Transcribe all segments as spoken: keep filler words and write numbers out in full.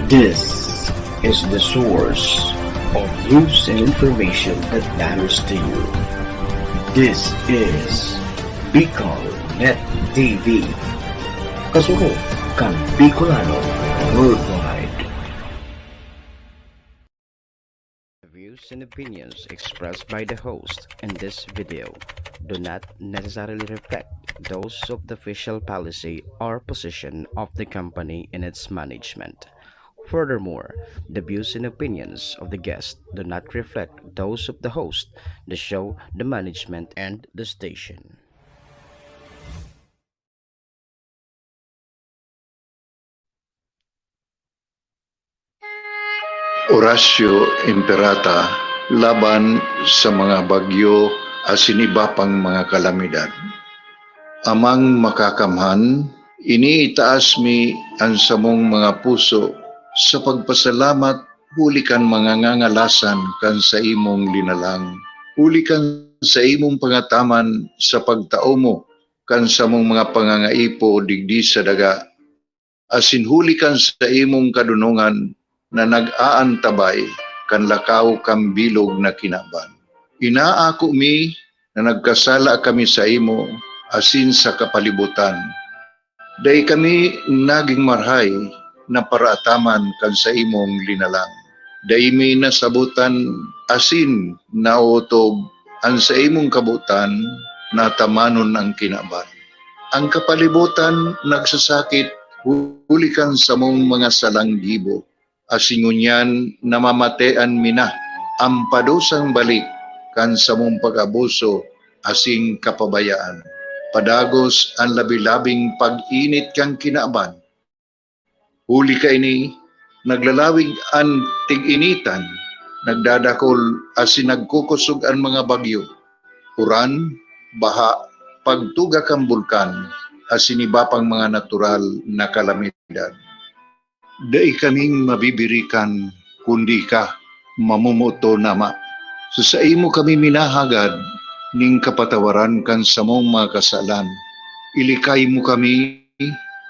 This is the source of news and information that matters to you. This is Bicol Net T V. Kasunod kan Bicolano Worldwide. The views and opinions expressed by the host in this video do not necessarily reflect those of the official policy or position of the company and its management. Furthermore, the views and opinions of the guest do not reflect those of the host, the show, the management, and the station. Horacio Imperata laban sa mga bagyo asin iba pang mga kalamidad. Amang Makakamhan, iniitaas mi an samong mga puso sa pagpasalamat huli kan mga ngangalasan kan saimong linalang, huli kan saimong pangataman sa pagtao mo kan samong mga pangangaipo digdi sa daga, asin huli kan saimong kadonongan na nag-aantabay kan lakaw kan bilog na kinaban. Inaako mi na nagkasala kami saimo asin sa kapalibutan. Dai kami nagin marahay na paraataman kan saimong linalang. Dai mi nasabotan asin naotob an saimong kabotan na atamanon an kinaban. An kapalibotan nagsasakit huli kan samong mga salang gibo, asin ngunyan namamatean mi na an padusang balik kan samong pag-abuso asin kapabayaan. Padagos an labi-labing pag-init kan kinaban. Huli kaini, naglalawig an tig-initan, nagdadakol asin nagkukosog an mga bagyo, uran, baha, pagtuga kan bulkan, asin iba pang mga natural na kalamidad. Dai kaming mabibirikan, kundi ika, mamomoton, Ama. Sa saimo kami minahagad nin kapatawaran kan samong mga kasalan. Ilikay mo kami,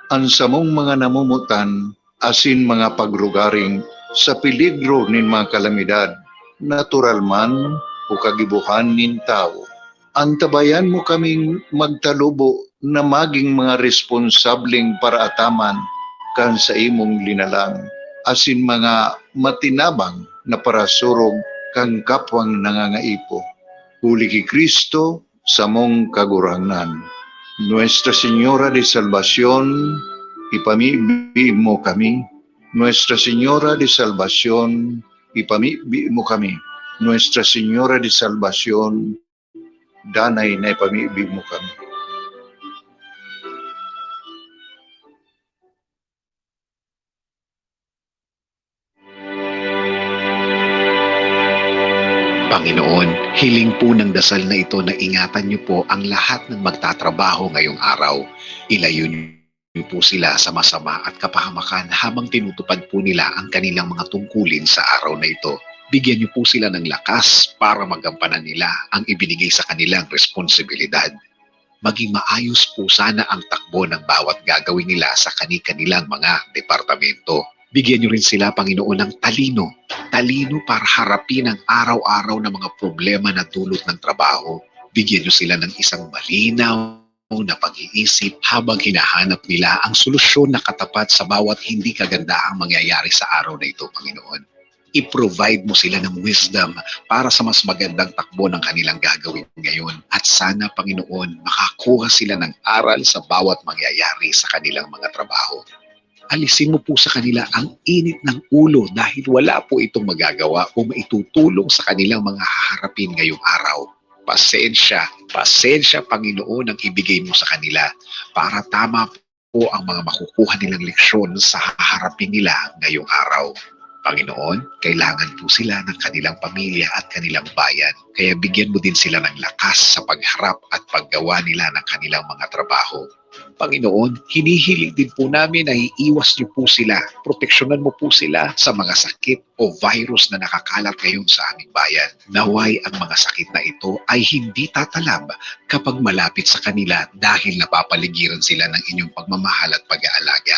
an samong mga namomotan, asin mga pagrugaring sa peligro nin mga kalamidad, natural man o kagibohan nin tawo. Antabayan mo kaming magtalubo na magin mga responsableng paraataman kan saimong linalang, asin mga matinabang na parasurog kan kapwang nangangaipo. Huli ki Cristo, samong Kagurangnan. Nuestra Señora de Salvacion, ipamibi mo kami. Nuestra Señora de Salvacion, ipamibi mo kami. Nuestra Señora de Salvacion, danay na ipamibi mo kami. Panginoon, hiling po ng dasal na ito na ingatan niyo po ang lahat ng magtatrabaho ngayong araw. Ilayo niyo po sila sa masama at kapahamakan habang tinutupad po nila ang kanilang mga tungkulin sa araw na ito. Bigyan niyo po sila ng lakas para magampanan nila ang ibinigay sa kanilang responsibilidad. Maging maayos po sana ang takbo ng bawat gagawin nila sa kani-kanilang mga departamento. Bigyan niyo rin sila, Panginoon, ng talino. Talino para harapin ang araw-araw na mga problema na dulot ng trabaho. Bigyan niyo sila ng isang malinaw na pag-iisip habang hinahanap nila ang solusyon na katapat sa bawat hindi kagandahang mangyayari sa araw na ito, Panginoon. I-provide mo sila ng wisdom para sa mas magandang takbo ng kanilang gagawin ngayon. At sana, Panginoon, makakuha sila ng aral sa bawat mangyayari sa kanilang mga trabaho. Alisin mo po sa kanila ang init ng ulo dahil wala po itong magagawa o maitutulong sa kanilang mga haharapin ngayong araw. Pasensya, pasensya, Panginoon, ang ibigay mo sa kanila para tama po ang mga makukuha nilang leksyon sa haharapin nila ngayong araw. Panginoon, kailangan po sila ng kanilang pamilya at kanilang bayan. Kaya bigyan mo din sila ng lakas sa pagharap at paggawa nila ng kanilang mga trabaho. Panginoon, hinihiling din po namin na iiwas niyo po sila, proteksyonan mo po sila sa mga sakit o virus na nakakalat ngayon sa aming bayan. Naway ang mga sakit na ito ay hindi tatalab kapag malapit sa kanila dahil napapaligiran sila ng inyong pagmamahal at pag-aalaga.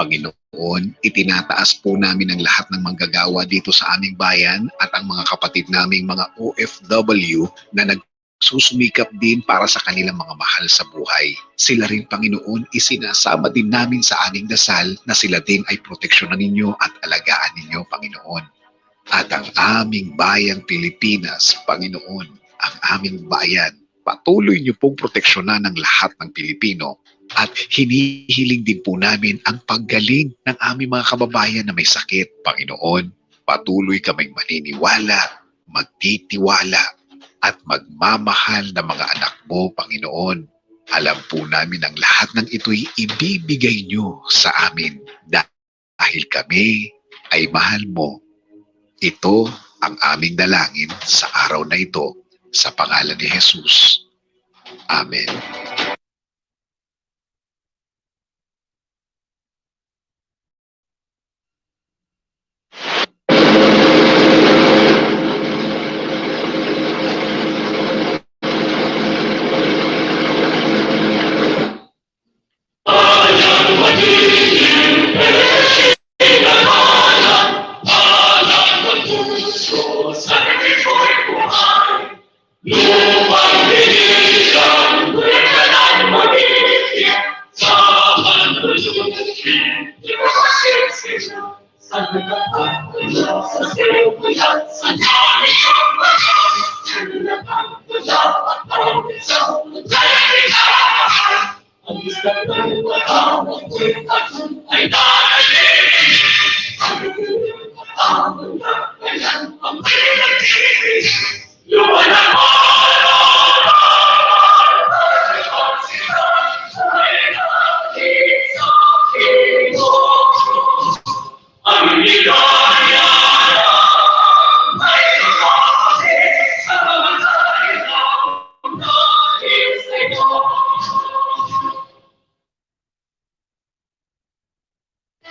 Panginoon, itinataas po namin ang lahat ng manggagawa dito sa aming bayan at ang mga kapatid naming mga O F W na nagsusumikap din para sa kanilang mga mahal sa buhay. Sila rin, Panginoon, isinasama din namin sa aming dasal na sila din ay proteksyonan ninyo at alagaan ninyo, Panginoon. At ang aming bayang Pilipinas, Panginoon, ang aming bayan, patuloy niyo pong proteksyonan ang lahat ng Pilipino. At hinihiling din po namin ang paggaling ng aming mga kababayan na may sakit, Panginoon. Patuloy kaming maniniwala, magtitiwala, at magmamahal na mga anak mo, Panginoon. Alam po namin ang lahat ng ito'y ibibigay niyo sa amin dahil kami ay mahal mo. Ito ang aming dalangin sa araw na ito, sa pangalan ni Jesus. Amen.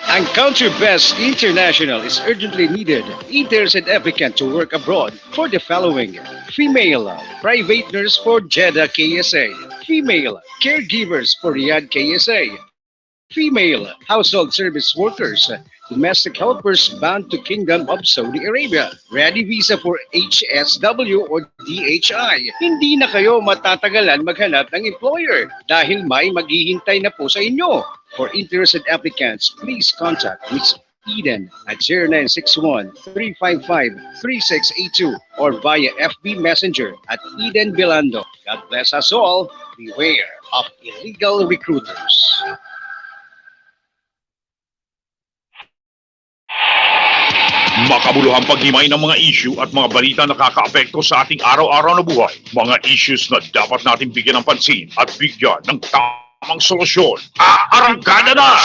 Ang Country Best International is urgently needed interested applicant to work abroad for the following: female private nurse for Jeddah K S A, female caregivers for Riyadh K S A, female household service workers, domestic helpers bound to Kingdom of Saudi Arabia, ready visa for H S W or D H I. Hindi na kayo matatagalan maghanap ng employer dahil may maghihintay na po sa inyo. For interested applicants, please contact Miss Eden at zero nine six one, three five five, three six eight two or via F B Messenger at Eden Bilando. God bless us all. Beware of illegal recruiters. Makabuluhang paghimay ng mga issue at mga balita na nakakaapekto sa ating araw-araw na buhay. Mga issues na dapat nating bigyan ng pansin at bigyan ng tamang solusyon. Aarangkada na!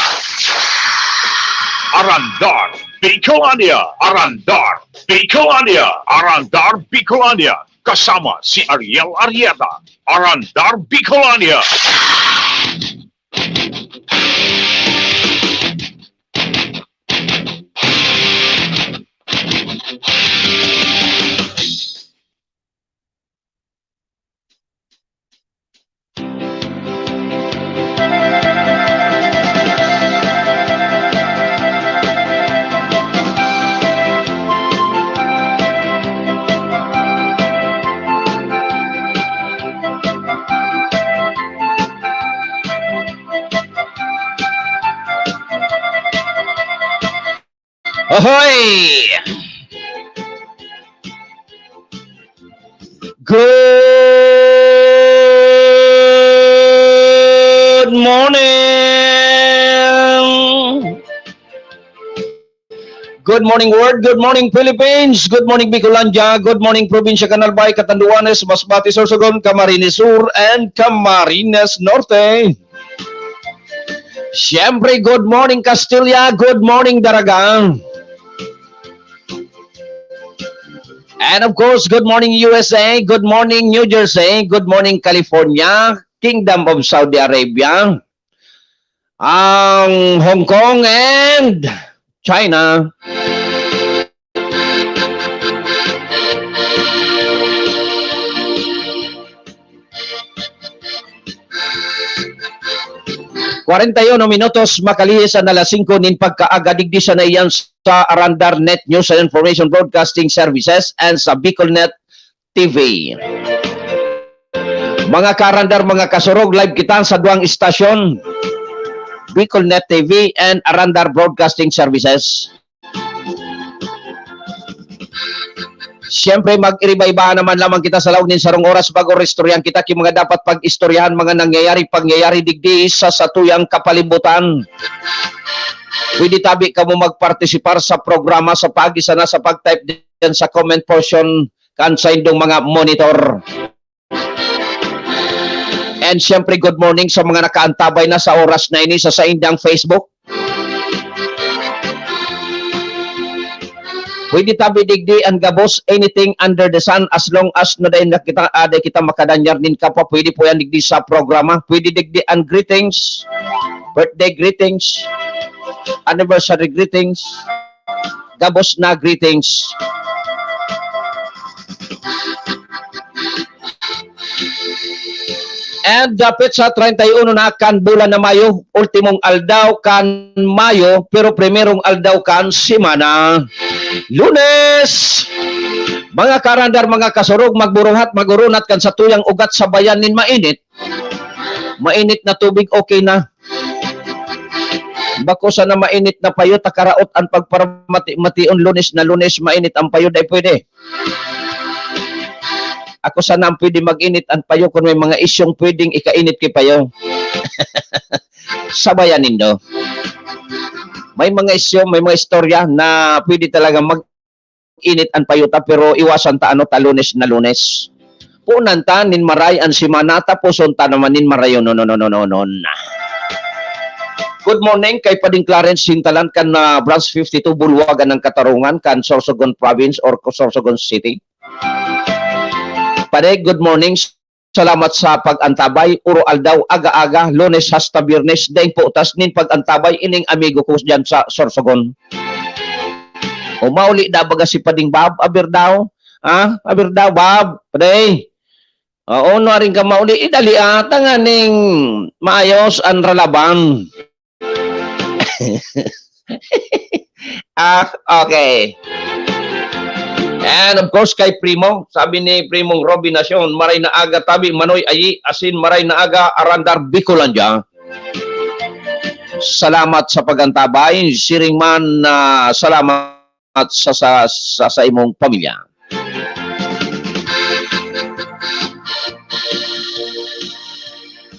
Arandar Bicolania! Arandar Bicolania! Arandar Bicolania! Kasama si Ariel Arrieta. Arandar Bicolania! Ahoy! Good morning! Good morning, world. Good morning, Philippines. Good morning, Bicolandia. Good morning, Probinsya Canal Bay, Catanduanes, Masbate, Sorsogon, Camarines Sur, and Camarines Norte. Siyempre, good morning, Castilla. Good morning, Daraga. And of course, good morning, U S A. Good morning, New Jersey. Good morning, California, Kingdom of Saudi Arabia, ang Hong Kong and China. Kwarenta y uno minutos makalihis an alas singko nin pagkaaga, digdi sana iyan sa Arandar Net News and Information Broadcasting Services and sa Bicol Net T V. Mga kaarandar, mga kasurog, live kita sa duwang istasyon, Bicol Net T V and Arandar Broadcasting Services. Siyempre, mag-iriba-iba naman lamang kita sa laog nin sarong oras bago istoryahan kita ki mga dapat pag-istoryahan, mga nangyayari, pangyayari digdi sa satuyang kapalibutan. Pwede tabi kamo magpartisipar sa programa sa paagi sana sa pag-type diyan sa comment portion kan saindong mga monitor. And siyempre, good morning sa mga nakaantabay na sa oras na ini sa saindang Facebook. Pwede tabi digdi an gabos, anything under the sun, as long as na dai na kita, ah, dai kita makadanyar nin kapwa, pwede po yan digdi sa programa. Pwede digdi an greetings, birthday greetings, anniversary greetings, gabos na greetings. And dapit sa treinta y uno na kan bulan na Mayo, ultimong aldaw kan Mayo, pero primerong aldaw kan semana, Lunes. Mga karandar, mga kasurog, magburuhat, magurunat kan satuyang ugat sa bayan nin mainit. Mainit na tubig, okay na. Bako sana mainit na payo, ta karaot an pagparamati-mation, Lunes na Lunes, mainit ang payo, dai pwede. Ako sana ang pwede mag-init an payo kun may mga isyong pwedeng ikainit ki payo. Sabayan nindo. May mga isyu, may mga istorya na pwede talaga mag-init an payo ta, pero iwasan ta ano ta, Lunes na Lunes. Punan ta nin maray an semana, taposon ta naman nin maray, no, no, no, no, no, no, na. Good morning kay Pading Clarence Sintalan kan, ah, Branch fifty-two, Bulwagan ng Katarungan, kan Sorsogon Province or Sorsogon City. Pare, good morning. Salamat sa pag-antabay. Uro aldaw, aga-aga, Lunes hasta Biyernes, daing putas nin pag-antabay ining amigo ko diyan sa Sorsogon. O, mauli da baga si Pading Bob, aber daw. Ha? Aber daw, Bob, pare. Oo, no, aring ka mauli, idali ata nganing maayos an ralaban. Ah, okay. And of course, kay Primo, sabi ni Primong Robby Nacion, "Maray na aga, tabi, Manoy, ayi, asin maray na aga, Arandar, Bicolandia." Salamat sa pag-antabay. Siring man, ah, salamat sa, sa, sa, sa imong pamilya.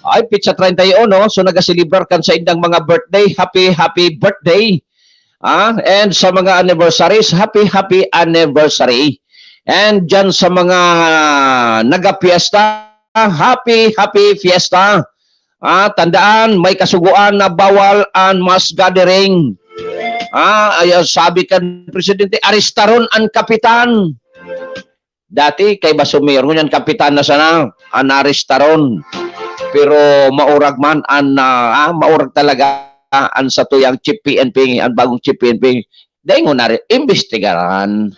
Ay, petsa treinta y uno, so nagaselebrar kan saindang mga birthday, happy, happy birthday. Ah, and sa mga anniversaries, happy, happy anniversary. And dyan sa mga nagapiesta, happy, happy fiesta. Ah, tandaan, may kasugoan na bawal an mass gathering. Ah, ay, sabi kan presidente, "Arestaron an kapitan." Dati kay Baso Mayor, ngunyan kapitan na sana an naarestaron. Pero maurag man an, ah, ah, maurag talaga an satuyang chief P N P, an bagong chief P N P. Dai ngunyan imbestigaran.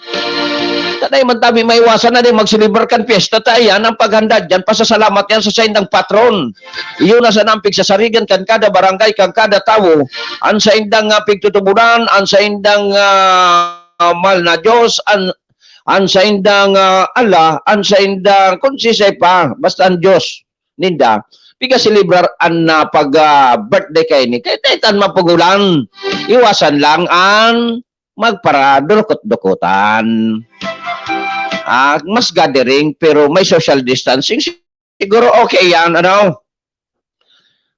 Ta dai man tabi maiwasan na dai magselebrar kan piyesta ta iyan ang paghanda diyan, pasasalamat yan sa saindang patron. Iyo na sana ang pigsasarigan kan kada barangay, kan kada tawo, an saindang, ah, pigtutubonan, an saindang, ah, mahal na Diyos, an, an saindang, ah, Allah, an saindang, kung sisay pa, basta ang Diyos ninda, pigaselebrar an, ah, pag, ah, birthday kaini. Kaya dai ta mapugulan. Iwasan lang an magparadurukot-dukutan. Ah, mass gathering, pero may social distancing. Siguro okay yan, ano?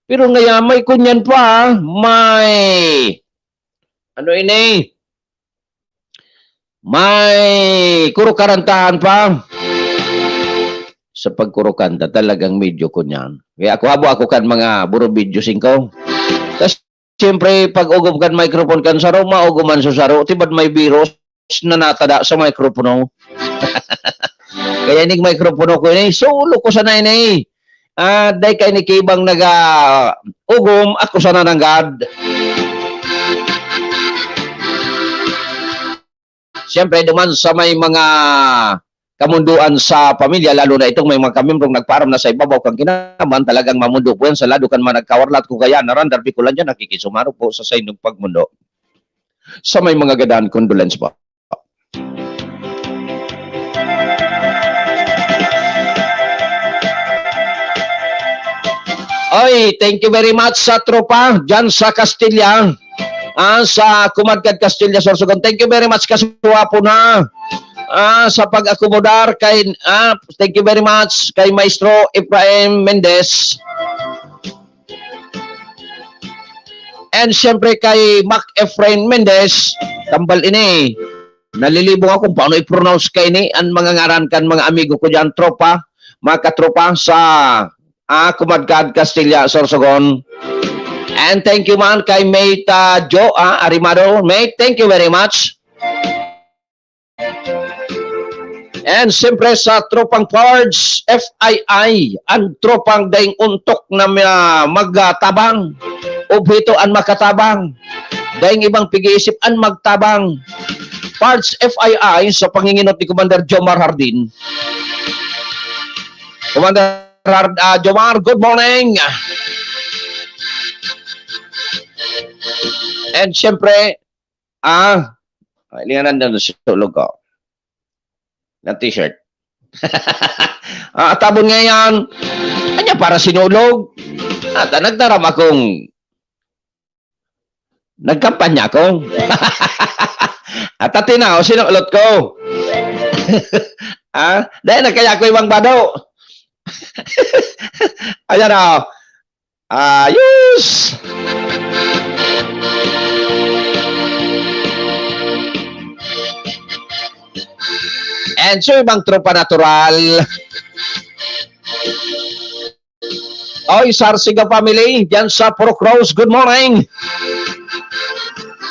Pero ngaya may kunyan pa, may, ano ini? May kurukarantahan pa. Sa pagkurukanta, talagang medyo kunyan. Kaya ako, habo ako kan mga buro video singko. Tas, siyempre, pag ugom kan microphone kan saro, maugoman sa saro, tibad may virus na natada sa mikropono. Kaya ining mikropono ko ini, solo ko sana ini. Ah, dai ka ini kibang naga-ugom, ako sana nanggad. Siyempre, duman sa may mga kamundoan sa pamilya, lalo na itong may mga kamembrong nagpaaram na sa ibabaw kan kinaban, talagang mamundo po yan sa lado kan mga nagkawarlat. Kung kaya, narandar, Bicolandia, nakikisumaro po sa saindong pagmundo. Sa may mga gadahan, condolence po. Oy, thank you very much sa tropa dyan sa Castilla. Ah, sa Kumadkad Castilla, Sorsogon. Thank you very much, kasuwapo na. Ah, sa pag-akomodar kay, ah, thank you very much kay Maestro Efraim Mendez. And siyempre kay Mac Efrain Mendez, tambal ini. Nalilibong ako kung paano i-pronounce kaini an mga ngaran kan mga amigo ko diyan, tropa, mga katropa sa, ah, Kumadkad, Castilla, Sorsogon. And thank you man kay Mate, ah, Jo, ah, Arimado. Mate, thank you very much. And siyempre sa tropang Pards F I I, ang tropang daing ontok na ma-, magtabang. Obheto an makatabang. Daing ibang pag-iisip an magtabang. Pards F I I sa panginginot ni Commander Jomar Hardin. Commander Hard-, ah, Jomar, good morning. And siyempre, ah, linganan na sa tulog ko. Ng t-shirt. Ah, tabon ngayon. Anya para sinulog. At, ah, nagdaram akong nagkampanya ako. At, ah, tinaw, sinulot ko. Ah, dahil nagkaya ko ibang bado. Ayan, oh. Ayos! And so, ibang tropa natural. Oy, Sarsiga family, dyan sa Purok Rose, good morning.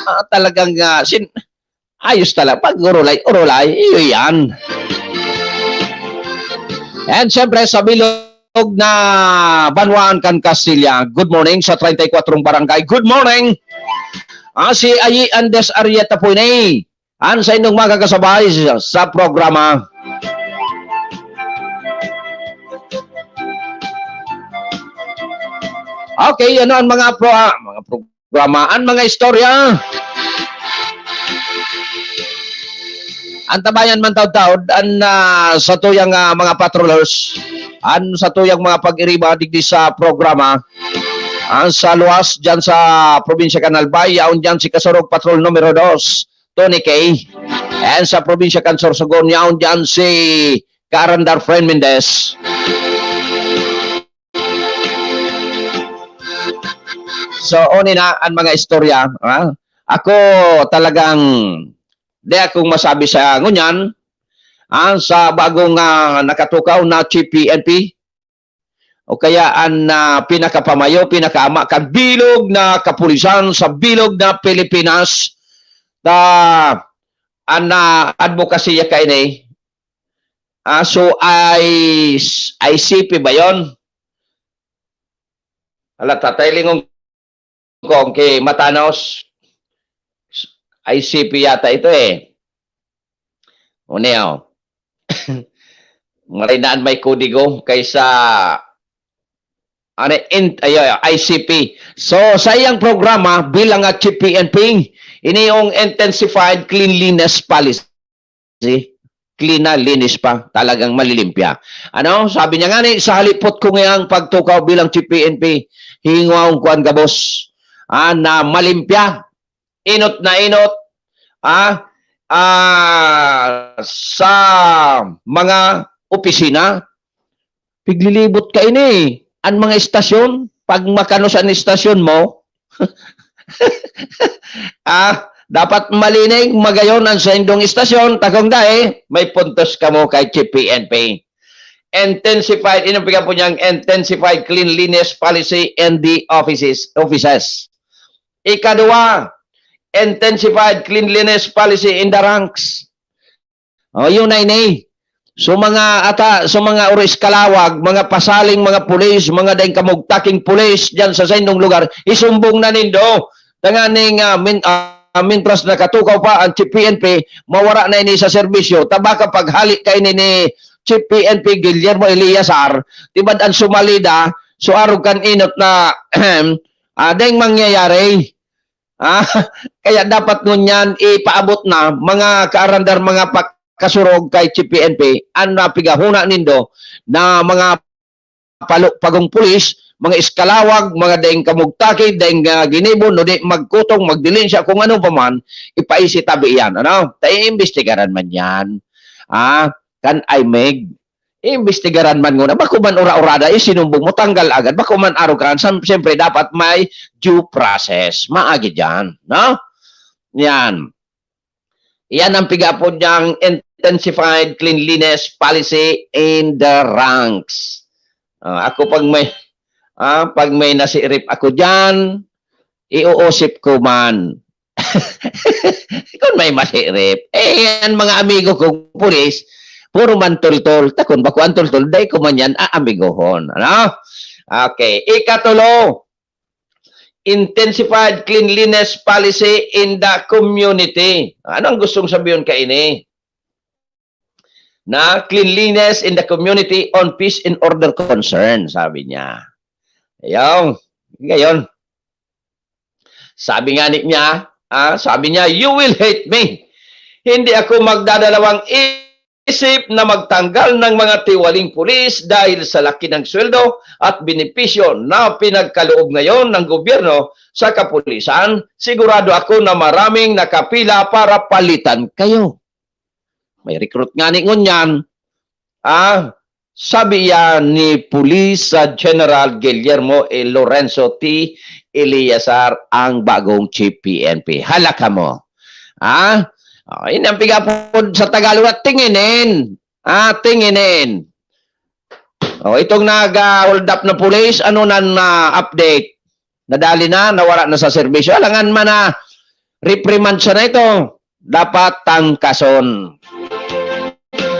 Ah, talagang, ah, sin-, ayos talaga. Pag urulay, urulay, iyo yan. And siyempre, sa bilog na banwaan kan Castilla, good morning sa treinta y cuatro barangay. Good morning. Ah, si Ayi Andes Arieta po ini. An sa inyong makakasabay sa, sa programa. Okay, ano ang mga pro-, ah, mga programa, ang mga istorya? Ang tabayan man taud-taud, ang, ah, sa tuyang, ah, mga patrollers, ang sa tuyang mga pag-iriba digdi sa programa, ang sa luwas dyan sa probinsya kan Albay, yaon dyan si Kasurog Patrol numero dos. Tony K. And sa probinsya kan Sorsogon, yaon dyan si Kaarandar Fren Mendez. So, oni na ang mga istorya, ha? Ako talagang, di akong masabi sa ngunyan, ah, sa bagong, ah, nakatukaw na Chief P N P, o kaya an, ah, pinakapamayo, pinakaama kan bilog na kapulisan sa bilog na Pilipinas, ta an, ah, adbokasiya kaini, ah, so I C P ba yon? Hala, tatay, lingon kong ki Matanos, I C P yata ito, eh. Uneo. Maray na an may kodigo kaysa, ano, in-, ay, ay, I C P. So, sa iyang programa bilang nga Chief P N P, ini yung Intensified Cleanliness Policy. Cleanliness pa, talagang malilimpya. Ano? Sabi niya nga ni, sa halipot ko ngayang pagtukaw bilang Chief P N P, hingwaon ko an gabos, ah, na malimpya, inot na inot, ah, ah, sa mga opisina. Piglilibot kaini. An mga istasyon, pag makanos an istasyon mo, ah, dapat malinig, magayon an saindong istasyon, ta kung dai, may puntos kamo kay Chief P N P. Intensified, inumpigan po niyang Intensified Cleanliness Policy in the offices, offices. Ikadua, Intensified Cleanliness Policy in the ranks. Oh, yun na ini. So, mga ata, so, mga oro eskalawag, mga pasaling, mga pulis, mga daing kamugtaking pulis diyan sa saindong lugar, isumbong na nindo. Tanganing, ah, min-, ah, ah, mintras nakatukaw pa ang Chief P N P, mawara na ini sa serbisyo. Ta baka paghali kaini ni Chief P N P Guillermo Eleazar, tibad an sumalida, so arog kan inot na, ah, dayong mangyayari. Ah, kaya dapat ngunyan ipaabot na, mga kaarandar, mga pa-, kasurog kay Chief P N P, an napigahona nindo na mga palo-, pagong pulis, mga iskalawag, mga daing kamugtaki, daing, ah, ginibo, no di magkutong, magdilensya, kung ano pa man, ipaisi tabi yan, ano? Ta iimbestigaran man yan. Ah, kan I M E G, iimbestigaran man nguna. Bako man ura-urada, isinumbong mo, tanggal agad. Bako man arog ka, sam-, siyempre, dapat may due process. Maagi dyan, no? Yan. Iyan ang pig-aapod niyang intensified cleanliness policy in the ranks. Ah, ako pag may, ah, pag may nasirip ako diyan, iuusip ko man. Kung may masirip, eh, ang mga amigo kong pulis, puro man tultol. Takon ba ko ang tultol? Dai ko man yan aamigohon. Ano? Okay. Ikatulo, intensified cleanliness policy in the community. Ano ang gustong sabihin kaini? Na cleanliness in the community on peace and order concern, sabi niya. Ayaw. Ngayon, sabi nga ni niya, ah, sabi niya, "You will hate me." Hindi ako magdadalawang isip na magtanggal ng mga tiwaling pulis dahil sa laki ng sweldo at benepisyo na pinagkaloob ngayon ng gobyerno sa kapulisan. Sigurado ako na maraming nakapila para palitan kayo. May recruit nga ni ngunyan. Ah, sabi yan ni Police, ah, General Guillermo E. Lorenzo T. Eleazar, ang bagong Chief P N P. Halaka mo. Ah? Oh, ini ang pigapod sa Tagalog at tinginin. Ah, tinginin. Oh, itong nag, ah, hold up na police, ano na, na update? Nadali na, nawara na sa serbisyo. Alangan man na reprimand siya na ito. Dapat tangkason.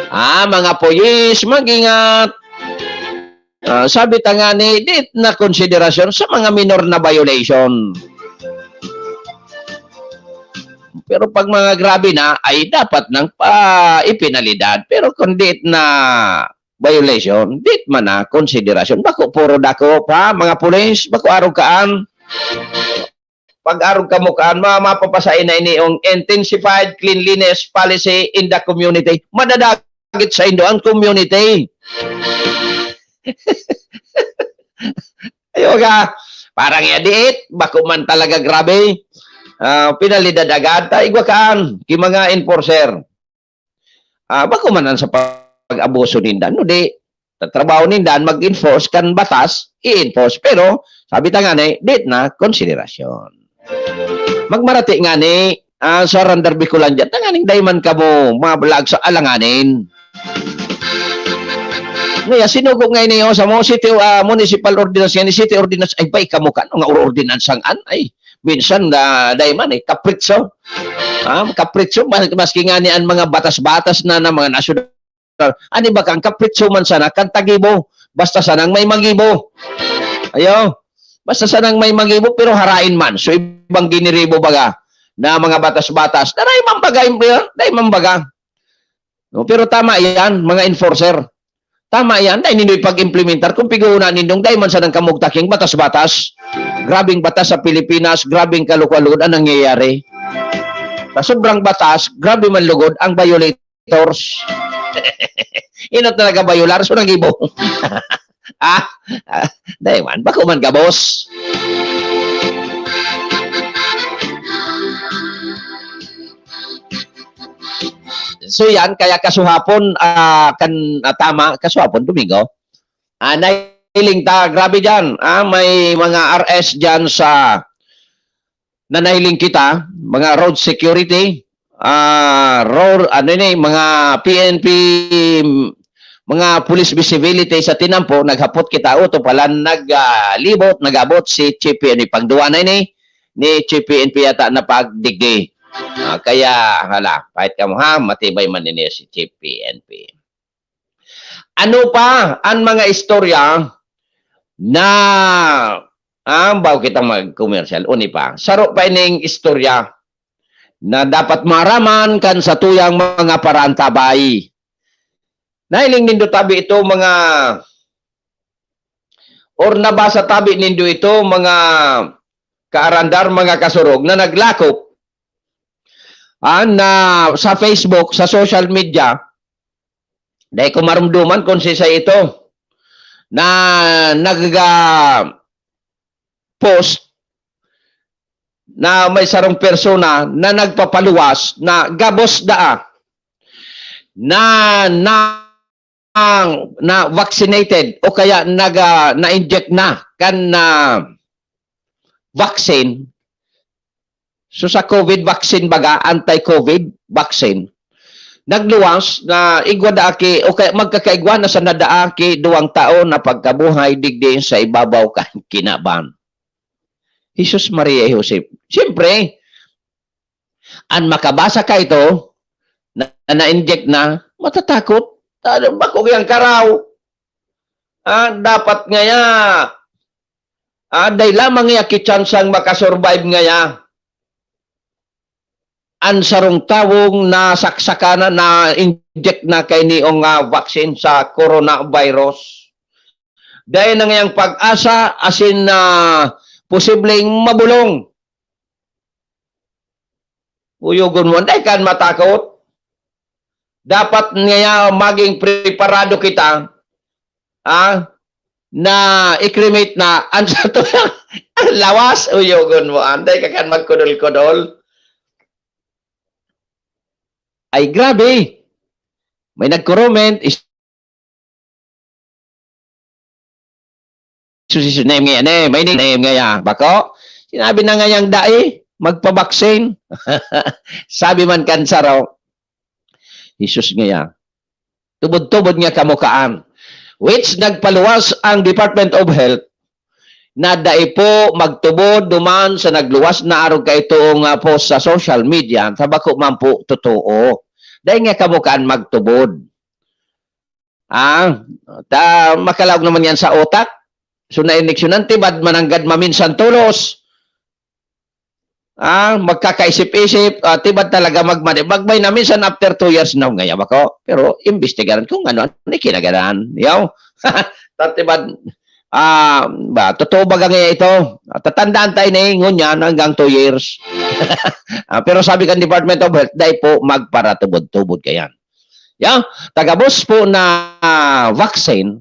Ah, mga pulis, mag-ingat. Ah, sabi ta nga ni, dit na konsiderasyon sa mga minor na violation. Pero pag mga grabe na, ay dapat nang pa ipinalidad. Pero kung dit na violation, dit man na konsiderasyon. Bako puro dakop, ha, mga pulis, bako arog kaan. Pag arog kamo kaan, ma-, mapapasay na ini yung intensified cleanliness policy in the community. Madadagit sa indo ang community. Ayaw ka, parang yadiit, bako man talaga grabe. Ah, pinalidad agad, ta igwa kaan, ki mga enforcer. Ah, bako man an sa pag-abuso ninda, no di, ta trabaho ninda an mag-enforce kan batas, i-enforce. Pero, sabi ta ngani, dit na konsiderasyon. Magmarati ngani, ah, sa Randar Bicolandia, tanganing dai man kamo mabalaag sa alanganin. Ngaya, sinugo nga ini, oh, sa mo, city, ah, municipal ordinance ngani, city ordinance, ay, bay, kamo kan, nga ordinance ang an, ay, minsan, ah, dai man, eh, kapritso. Ah, kapritso, mas-, maski ngani an mga batas-batas na, na mga nasyonal, ani ba kan kapritso man sana, kan tagibo, basta sanang may magibo. Ayo, basta sanang may magibo, pero harain man. So, ibang giniribo baga na mga batas-batas, na dai man baga, dai man baga. No, pero tama yan, mga enforcer. Tama yan, dai nindo ipag-implementar kung piguna nindong dai man sanang kamugtaking batas-batas. Grabing batas sa Pilipinas, grabing kalukuhan lugod ang nangyayari. Sa sobrang batas, grabe man lugod ang violators. Inot na nag-violar, so nagibo. Ah, ah, dai man, bako man gabos. So yan, kaya kasuhapon, ah, kan, ah, tama, kasuhapon, Domingo. Ah, nahiling ta, grabe dyan. Ah, may mga R S dyan sa, na nahiling kita, mga road security, ah, road, ano ni, mga P N P, mga police visibility sa tinampo, naghapot kita, o, to pala, nag, ah, libot, nag-abot si Chief P N P, pangduwa na ini, ni Chief P N P yata na pagdigdi. Ah, kaya, hala, kahit kamo ha, matibay man ini si Chief P N P. Ano pa ang mga istorya na, ah, bago kita mag-commercial, uni pa. Saro pa ining istorya na dapat maaraman kan satuyang mga paraantabay. Nahiling nindo tabi ito, mga, or nabasa tabi nindo ito, mga kaarandar, mga kasurog, na naglakop, ah, na sa Facebook, sa social media, dai ko marumduman kung sisay ito, na nag, ah, post na may sarong persona na nagpapaluwas na gabos daa na, na, na vaccinated o kaya nag, ah, na-inject na kan, ah, vaccine. So, sa COVID vaccine baga, anti-COVID vaccine, nagluwas na igwa daa ki, o kaya magkakaigwa na sana daa ki duwang taon na pagkabuhay digdi sa ibabaw kan kinaban. Jesus, Maria, Jose. Siyempre, an makabasa ka ito, na, na-inject na, matatakot. Ano, bako yang karaw. Ah, dapat ngaya, ah, dai lamang ngaya ki tsansang makasurvive ngaya an sarong tawong nasaksakan na, na-inject na kaini nga vaccine sa coronavirus. Dai na ngayang pag-asa, asin, ah, posibleng mabolong. Uyogon mo, dai kan matakot. Dapat ngaya maging preparado kita, ah, na i-cremate na an satuyang lawas. Uyogon mo, anday ka kan magkudol-kudol. Ay, grabe. May nag-comment, is-, Jesus name ngayan eh. May name ngayan. Bako? Sinabi na ngayang dai, magpabaksin. Sabi man kan saro, Jesus ngaya, tubod-tubod nga kamukaan. Which nagpaluwas ang Department of Health na dai po magtubod duman sa nagluwas na arog kaitong, ah, post sa social media, sa bako man po totoo. Dai nga kamukaan magtubod. Ah, ta, makalaog naman yan sa utak. So, nainiksyonan, tibad mananggad maminsan tolos. Ah, magkakaisip-isip, ah, tibad talaga magmani-, magbay na minsan after two years na ngaya bako. Pero imbestigaran kung ano, ano yung kinagaran. Yaw? Tatibad, ah, ba, totoo ba ngaya ito? Ah, tatandaan tayo na ingon yan hanggang two years. Ah, pero sabi kan Department of Health, dai po magparatubod-tubod kayan. Yaw? Tagabos po na, ah, vaccine,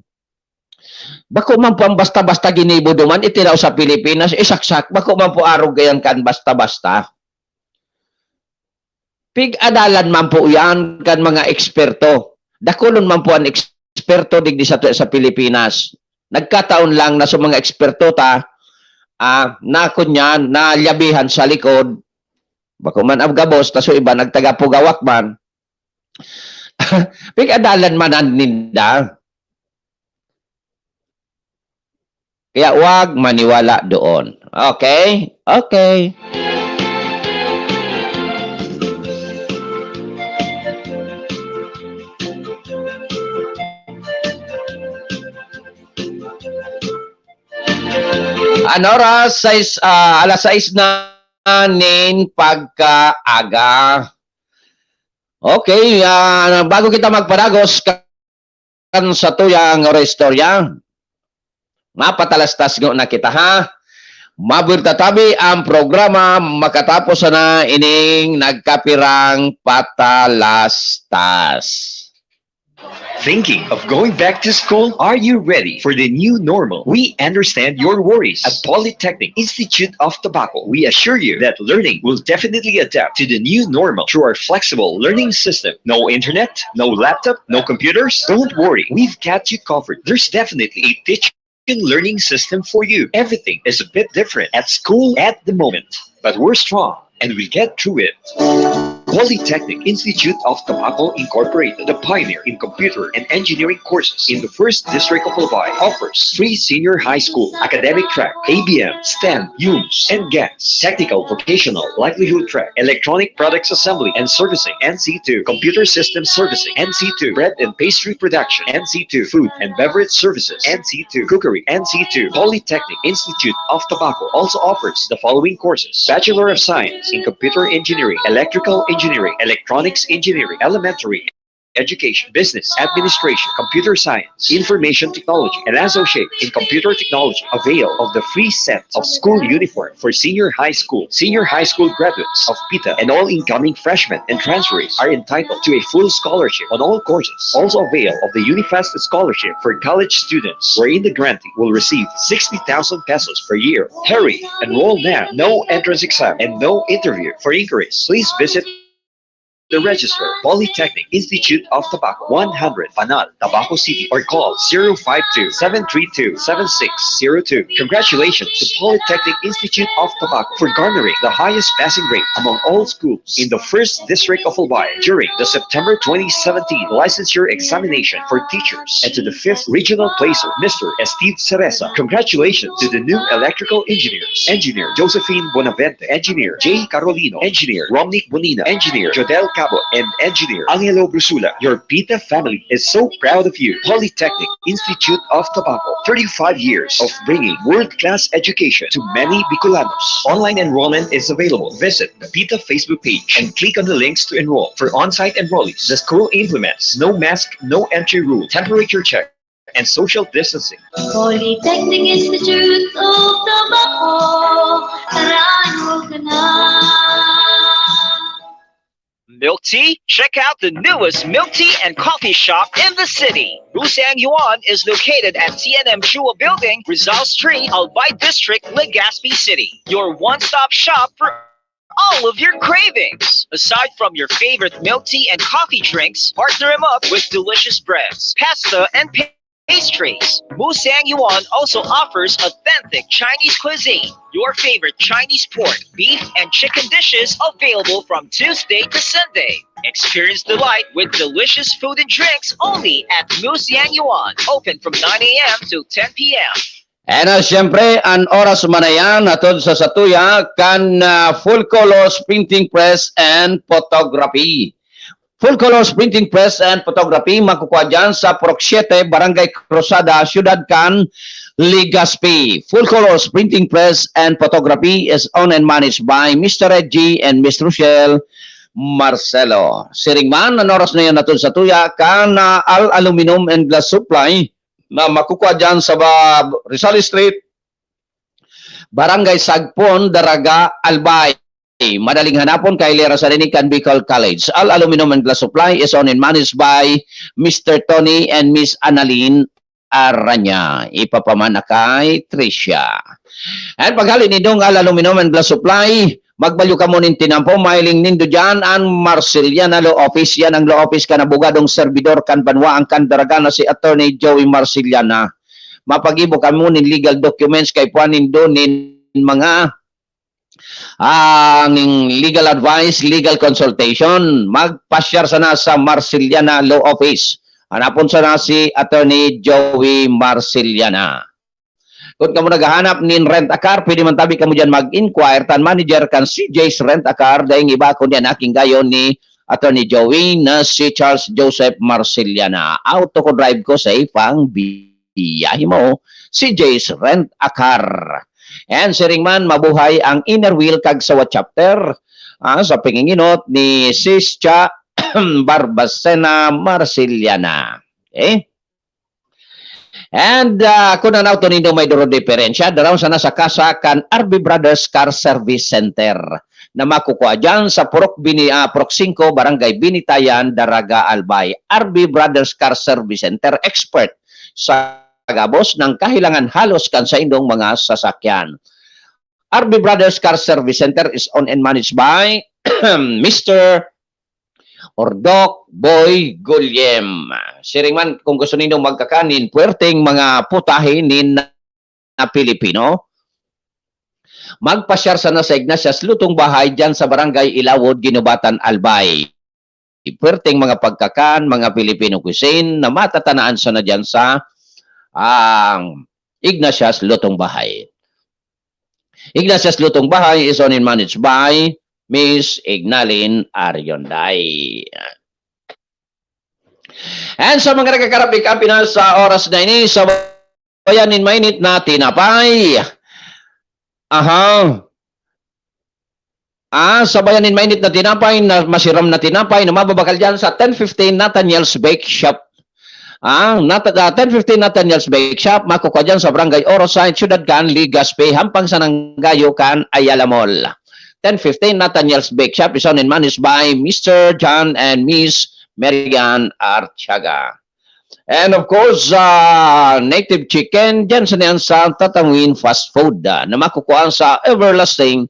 bako man po ang basta-basta ginibo duman, itinaw sa Pilipinas, isaksak, bako man po arog kayan kan basta-basta. Pig-adalan man po yan kan mga eksperto. Dakulon man po ang eksperto digdi sa, sa Pilipinas. Nagkataon lang na sa mga eksperto ta, ah, na kunyan, nalyabihan sa likod, bako man ang gabos, ta so iba nagtagapugawak man. Pig-adalan man an ninda. Kaya wag maniwala doon. Okay? Okay. An oras, sais, ah, alas sais na nin pagkaaga. Okay, ah, bago kita magpadagos, kan satuyang istorya. Mapatalastas ngo na kita, ha? Mabuhay ta tabi ang programa, makatapos sana ining nagkapirang patalastas. Thinking of going back to school? Are you ready for the new normal? We understand your worries. At Polytechnic Institute of Tabaco, we assure you that learning will definitely adapt to the new normal through our flexible learning system. No internet, no laptop, no computers? Don't worry, we've got you covered. There's definitely a teaching learning system for you. Everything is a bit different at school at the moment, but we're strong and we get through it. Polytechnic Institute of Tabaco Incorporated, the pioneer in computer and engineering courses in the first district of Albay, offers free senior high school academic track, A B M, STEM, UMS, and GAS, technical vocational livelihood track, electronic products assembly and servicing, N C two, computer system servicing, N C two, bread and pastry production, N C two, food and beverage services, N C two, cookery, N C two. Polytechnic Institute of Tabaco also offers the following courses: Bachelor of Science in Computer Engineering, Electrical Engineering, Electronics Engineering, Elementary Education, Business Administration, Computer Science, Information Technology, and Associate in Computer Technology. Avail of the free set of school uniform for senior high school. Senior high school graduates of PITA and all incoming freshmen and transferees are entitled to a full scholarship on all courses. Also avail of the Unifest scholarship for college students, wherein the grantee will receive sixty thousand pesos per year. Hurry! Enroll now. No entrance exam and no interview. For inquiries, please visit the register, Polytechnic Institute of Tabaco, one hundred Panal, Tabaco City, or call zero five two, seven three two, seven six zero two. Congratulations to Polytechnic Institute of Tabaco for garnering the highest passing rate among all schools in the first district of Albay during the September twenty seventeen licensure examination for teachers, and to the fifth regional placer, Mister Steve Cereza. Congratulations to the new electrical engineers, Engineer Josephine Bonavente, Engineer Jay Carolino, Engineer Romnick Bonina, Engineer Jodel Cabo, and Engineer Angelo Brusula. Your PITA family is so proud of you. Polytechnic Institute of Tabaco, thirty-five years of bringing world-class education to many Bicolanos. Online enrollment is available. Visit the PITA Facebook page and click on the links to enroll. For on-site enrollees, the school implements no mask, no entry rule, temperature check, and social distancing. Polytechnic Institute of Tabaco, tara, enroll ka na. Milk tea? Check out the newest milk tea and coffee shop in the city. Musang Yuan is located at T N M Chua Building, Rizal Street, Albay District, Legazpi City. Your one-stop shop for all of your cravings. Aside from your favorite milk tea and coffee drinks, partner 'em up with delicious breads, pasta, and pa- pastries. Musang Yuan also offers authentic Chinese cuisine. Your favorite Chinese pork, beef, and chicken dishes available from Tuesday to Sunday. Experience delight with delicious food and drinks only at Musang Yuan. Open from nine a.m. to ten p.m. And, ah, siyempre, an oras man na yan, hatod sa satuya, kan, ah, Full Colors Printing Press and Photography. Full Colors Printing Press and Photography, makukua dyan sa Purok siete, Barangay Cruzada, Siyudad kan Legazpi. Full Colors Printing Press and Photography is owned and managed by Mister Reggie and Miss Rochelle Marcelo. Siring man, an oras na yan hatod sa tuya, kan, ah, Al Aluminum and Glass Supply, na makukua dyan sa ba-, Rizal Street, Barangay Sagpon, Daraga, Albay. Madaling hanapon, kahilera sa dinig kan Bicol College. Al Aluminum and Glass Supply is owned and managed by Mister Tony and Miss Annalyn Aranya. Ipapaman na kay Tricia. And paghali nindong Al Aluminum and Glass Supply, magbalyo kamo nin tinampo, mahiling nindo dyan an Marceliana Law Office. Yan ang law office kan abogadong servidor kan banwaan kan Daraga na si Attorney Joey Marceliana. Mapagibo kamo nin legal documents kay puan nindo nin mga ang legal advice, legal consultation, magpasyar sana sa Marceliana Law Office. Hanapon sana si Attorney Joey Marceliana. Kung kamo naghahanap nin rent a car, pwede man tabi kamo dyan mag-inquire tan manager kan C J's Rent a Car, daing iba kundi an aking gayo ni Attorney Joey na si Charles Joseph Marceliana. Auto ko, drive ko, safe ang biyahe mo. C J's Rent a Car. And siring man, mabuhay ang inner wheel kag sawa chapter, ah, sa panginginot ni Sis Cha Barbacena Marceliana. Okay? And, ah, kun an auto nindo may duro diferensya, daraw sana sa kasa kan R B Brothers Car Service Center na makukua dyan sa Purok Bini-, ah, Purok singko, Barangay Binitayan, Daraga, Albay. R B Brothers Car Service Center, expert sa gabos ng kahilangan halos kan saindong mga sasakyan. R B Brothers Car Service Center is owned and managed by Mister Ordok Boy Gulyem. Siring man, kung gusto ninyong magkakan nin puwerteng mga putahe nin na Pilipino, Magpasyar sana sa Ignatius Lutong Bahay diyan sa Barangay Ilawod, Guinobatan, Albay. Perting mga pagkakan, mga Filipino cuisine na matatanaan sana diyan sa, ang Ignatius Lutong Bahay. Ignatius Lutong Bahay is owned and managed by Miss Ignalin Arionday. And sa mga nagkakarapik-api na sa oras na ini, sabayan nin mainit na tinapay. Aha. Ah, sabayan nin mainit na tinapay, na masiram na tinapay na mababakal dyan sa ten fifteen Nathaniel's Bake Shop. Ah, nat-, ah, ten fifteen Nathaniel's Bake Shop, makukuha dyan sa Barangay Oro Site, Ciudad kan Legazpi, hampang sa Nanggayo kan Ayala Mall. Ten fifteen Nathaniel's Bake Shop is owned and managed by Mister John and Miss Marian Artiaga. And of course, ah, native chicken, dyan sa niyan sa Tatangwin Fast Food, ah, na makukuha sa Everlasting,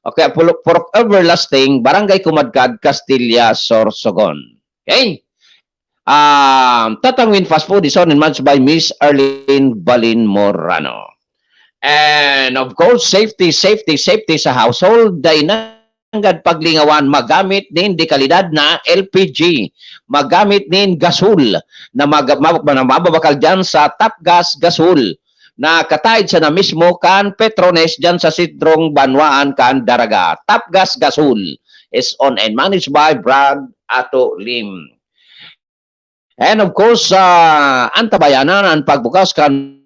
okay, Purok, Purok Everlasting, Barangay Kumadkad, Castilla, Sorsogon. Okay? Ah, Tatangwin Fast Food is owned and managed by Miss Arlene Balin Morano. And of course, safety, safety, safety sa household, dai nanggad paglingawan, magamit nin dekalidad na L P G, magamit nin gasol na mag-, ma-, na mababakal dyan sa Top Gas Gasol na kataid sana mismo kan Petrones dyan sa sentrong banwaan kan Daraga. Top Gas Gasol is owned and managed by Brad Ato Lim. And of course, ah, antabayanan an pagbukas kan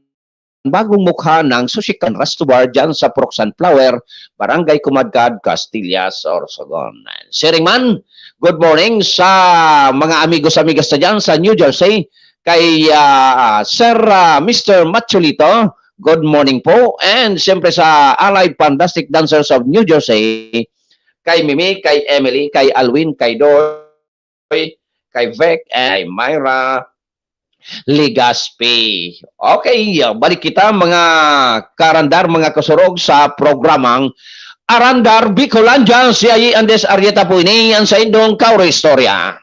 bagong mukha ng Sushi kan Resto Bar dyan sa Purok Sunflower, Barangay Kumadkad, Castilla, Sorsogon. Siring man, good morning sa mga amigos-amigas na dyan sa New Jersey, kay, ah, Sir, ah, Mister Machulito, good morning po. And siyempre sa Allied Fantastic Dancers of New Jersey, kay Mimi, kay Emily, kay Alwin, kay Doy, kay Vec, and kay Myra Legaspi. Okay, balik kita, mga karandar, mga kasurog, sa programang Arandar Bicolandia. Si Ayi Andes Arrieta po ini, ang saindong kauro-istorya.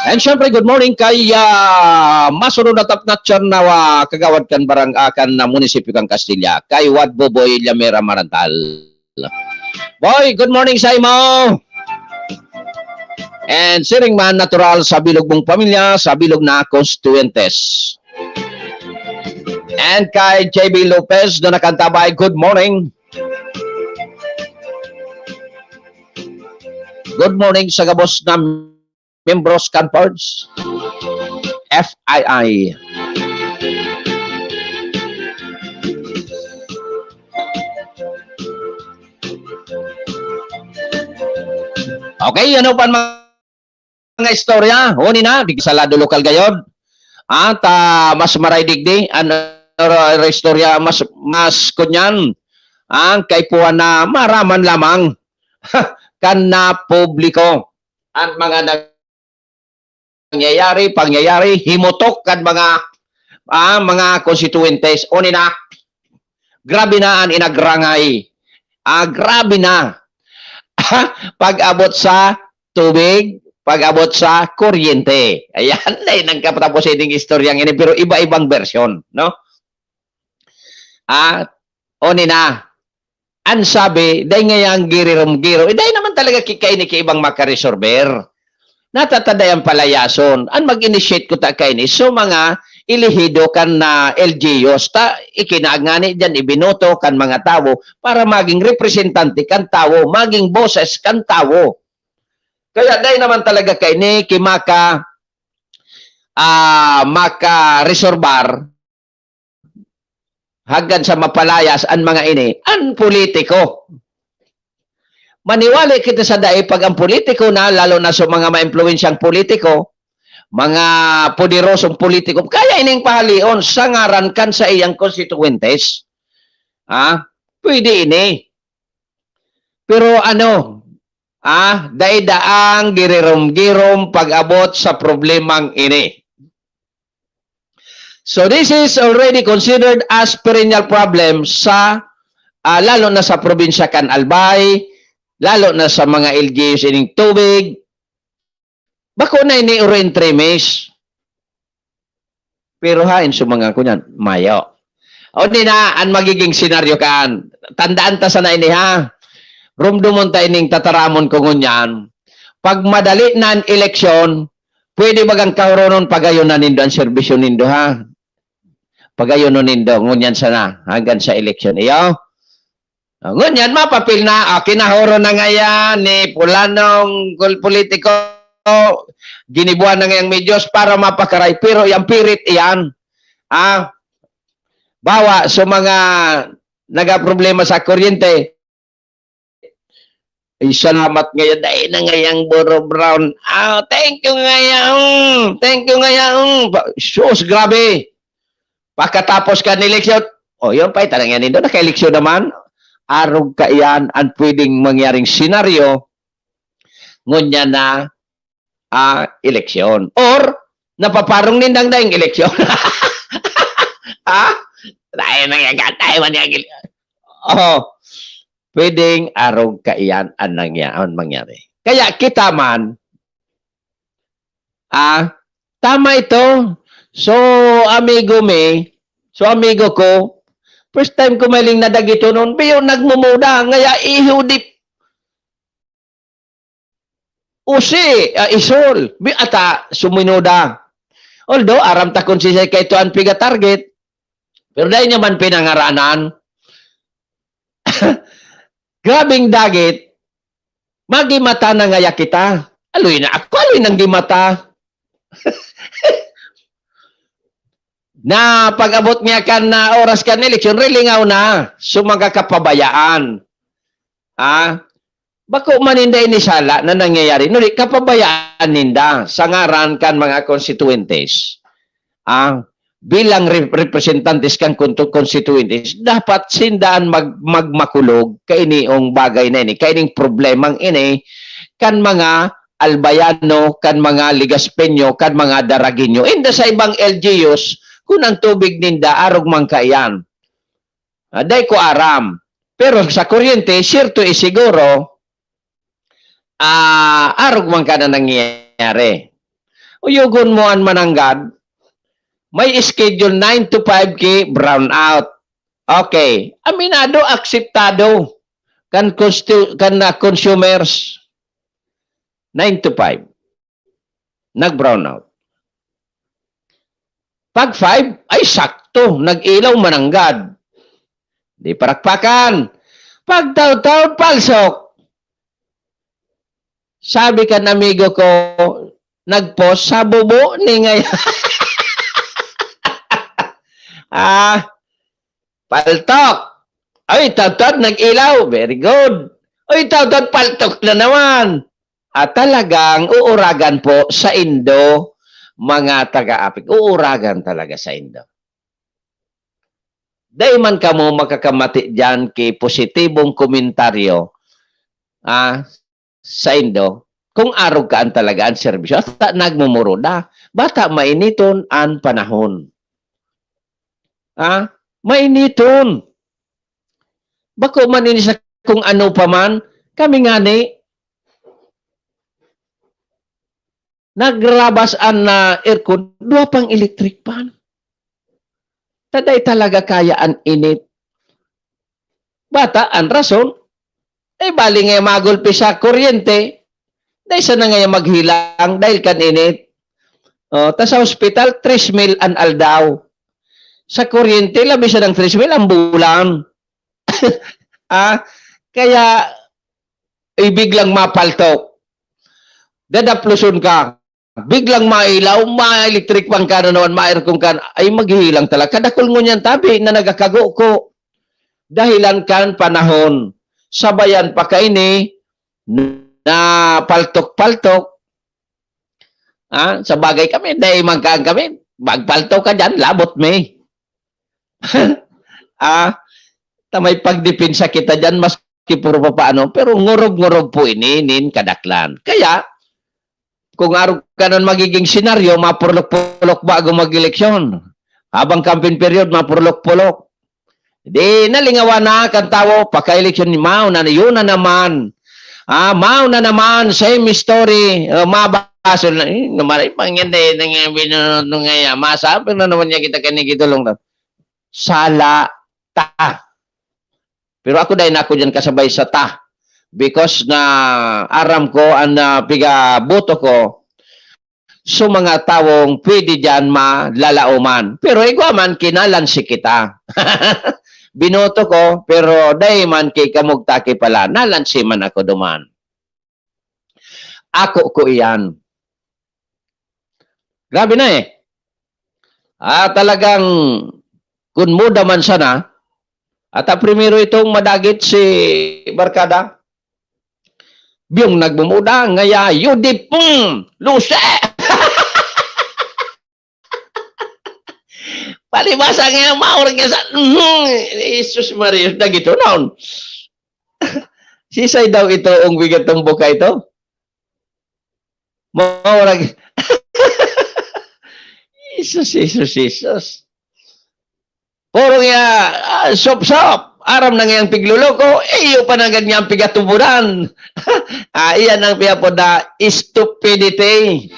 And syempre, good morning kay, ah, masunod na top notcher na, ah, kagawad kan barang-, ah, kan, ah, munisipyo kan Castilla, kay Wad Boboy Llamera Marantal. Boy, good morning sa imo. And siring man natural sa bilog mong pamilya, sa bilog na constituentes. And kay J B Lopez na nakantabay, good morning. Good morning sa gabos na membros kan Forge. F I I. Okay, ano pa mga istorya? Huni na, di sa lado lokal gayod. At, ah, mas maray digdi, ano, istorya, mas, mas kunyan, ang kaipuhan na maraman lamang kan na publiko. At mga nangyayari, pangyayari, himotok kan mga, ah, mga konstituyentes. Huni na, grabe na an inagrangay. Ah, grabe na. Pag-abot sa tubig, pag-abot sa kuryente. Ayan, ay nagkatapos ining istoryang ini, pero iba-ibang bersyon, no? Ah, huni na. An sabi, dai ngayang girirom-girom. Eh, dai naman talaga ki-, kaini ki ibang makaresolber. Natatanda yang palayason. An mag-initiate kuta kaini, so, mga elehido kan na L G Us, ta ikinaag ngani diyan, ibinoto kan mga tawo para maging representante kan tawo, maging boses kan tawo. Kaya dai naman talaga kaini ki maka-, ah, makaresolbar hanggang sa mapalayas an mga ini, an politiko. Maniwali kita sa dai pag ang politiko na, lalo na sa mga maimpluwensyang politiko, mga poderosong politiko, kaya ining pahalion sa ngaran kan saiyang konstituyentes. Ha? Pwede ini. Pero ano, ah, dai daang girirom-girom pag-abot sa problemang ini. So this is already considered as perennial problem sa, ah, lalo na sa probinsya kan Albay, lalo na sa mga L G Us ining tubig. Bako na ini oro in three Ms. Pero haen sa mga kunyan, mayo. O di na, ang magiging senaryo kan, tandaan ta sana ini ha. Rumdumon ta ining tataramon ko ngunyan. Pag madali na an eleksyon, pwede bagang kahuronon, pagayon na nindo ang serbisyo nindo ha. Pagayonon nindo, ngunyan sana, hanggang sa eleksyon. Iyo? Ah, ngunyan, mapapil na, ah, kinahuron na ngayan ni pulanong kul-, politiko, ginibuhan na ngayang medios para mapakaray, pero yang pirit iyan, ah, bawa sa mga nagaproblema sa kuryente, ay, salamat ngayon, dai na ngayang buro brown. Ah, thank you ngayon. Thank you ngayon. Ba-, sus, grabe. Pagkatapos kan eleksyon, oh, yun pa, itanang yan nindo, naka-eleksyon naman. Arog kaiyan ang pwedeng mangyaring senaryo, ngunyan na, ah, eleksyon. Or, napaparong nindang daing eleksyon. Ha? Dahil nangyayari, dahil mangyayari. Oh, pwedeng arog kaiyan ang nangya-, ang mangyari. Kaya kita man, ah, tama ito. So, amigo mi, so, amigo ko, first time ko mahiling na dagitonon, biyo nagmumuda, ngaya ihudip. Usi, ah, isol, bi-, ata, sumunoda. Although, aram ta kung sisay kaito ang piga-target, pero dai niya man pinangaranan. Grabing dagit, magimata na ngaya kita. Aloy na ako, aloy nang gimata. Na pag-abot niya kan, ah, oras kan eleksyon, rilingaw na. So, mga kapabayaan. Ah, bako man ninda ini sala na nangyayari. Ngunit kapabayaan ninda sa ngaran kan mga konstituyentes. Ah, bilang re-, representantes kan kontu-, konstituyentes, dapat sinda an mag-, magmakulog kainiong bagay na ini, kaining problemang ini, kan mga Albayano, kan mga Legaspeño, kan mga Daragueño. Inda sa ibang L G Us, kun ang tubig ninda, arog man kaiyan. Ah, dai ko aram. Pero sa kuryente, siyerto, eh, siguro, ah, arog man ka na nangyayari. Uyogon mo an mananggad, may schedule nine to five ki brownout. Okay. Aminado, akseptado kan consti-, kan, ah, consumers. Nine to five. Nag-brownout. Pag five, ay sakto, nag-ilaw mananggad. Di parakpakan. Pagtaw-taw, palsok. Sabi kan amigo ko, nag-post, "Sa bubo ni ngay-, ah, paltok." Ay, taw-taw, nag-ilaw. Very good. Ay, taw-taw, paltok na naman. At talagang uuragan po saindo, mga taga-Apec. Uuragan talaga saindo. Dai man kamo makakamati diyan ki positibong komentaryo, ah, saindo, kung arog kaan talaga an serbisyo. Hasta nagmumuro na. Bata mainiton an panahon. Ah, mainiton. Bako man ini sa kung ano pa man. Kami ngani, nagrabas an, ah, aircon, dua pang electric fan. Ta dai talaga kaya an init. Bata, an rason, eh, bali nga magulpi sa kuryente, dai sana ngaya maghilang dahil kan init. Oh, ta sa hospital, tres mil an aldaw. Sa kuryente, labi sa ng tres mil ang bulan. Ah, kaya, eh, biglang mapaltok. Dadapluson ka. Biglang mailaw, ma-electric fan ka na naman, ma-aircon ka na. Ay, maghihilang talaga. Kadakul ngunyan tabi na nagakago ko. Dahilan kan panahon. Sabayan pa kaini na paltok-paltok. Ah, sa bagay kami, dai man kaan kami. Magpaltok ka dyan, labot mi. Ah, ta may pagdepensa kita diyan, maski puro papaano, pero ngurog-ngurog po ini nin kadaklan. Kaya, kung arog ka nan magiging senaryo, mapurlok-pulok bago mag-eleksyon. Habang campaign period, mapurlok-pulok. Di, nalingawan na kan tawo, pagka-eleksyon, mao na, yun na naman. Ah, mao na naman, same story. Ah, maba-, basol na, eh, naman, eh, pangyan na, eh, nang, eh, binunot nung, eh, masa, pero na naman niya kita kanigitulong na. Sala ta. Pero ako dai na ako diyan kasabay sa ta. Because na aram ko an, ah, pigaboto ko sa mga tawong pwede diyan malalaoman. Pero igwa man, kinalansi kita. Binoto ko, pero dai man ki kamugtaki pala, nalansi man ako duman. Ako ko iyan. Grabe na eh. Ah, talagang kun muda man sana, at ang primero itong madagit si Barkada, biyong nagmumuda, ngaya, yudip, hmm, luse! Palibasa nga, maurag niya sa, mhm, Jesus Maria, dagito naon. Sisay daw ito, ang bigat ng buka ito? Maurag. Jesus, Jesus, Jesus. Puro niya, ah, sop-sop. Aram na ngayang pigluloko, iyo pa nanggad niya ang pigatuburan. Ah, iyan ang piyapod na stupidity.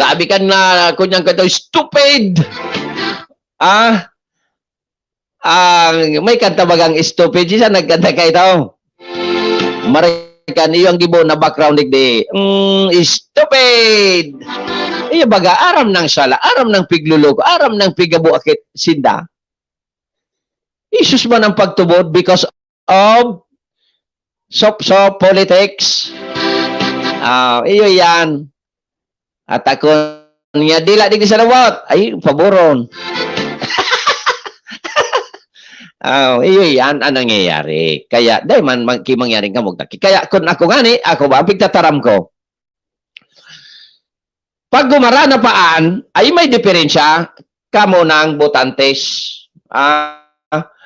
Sabi kan na, kunyang kato, stupid! Ah? Ang, may kanta bagang stupid? Sisa nagkanta ka ito? Marikan, iyo ang gibo na background digdi. Mm, stupid! Iyo baga, aram ng sala, aram ng pigluloko, aram ng pigabuakit sinda. Isus man ang pagtubod because of sop-sop politics. Ah, iyo yan. At ako niya, dila digdi sa lawat. Ay, paboron. Ah, iyo yan ang nangyayari. Kaya, dai man, man, ki mangyaring kamugtaki. Kaya, kung ako ngani, ako ba, ang pigtataram ko. Pag gumara na paan, ay may diferensya, kamo nang botantes. Ah,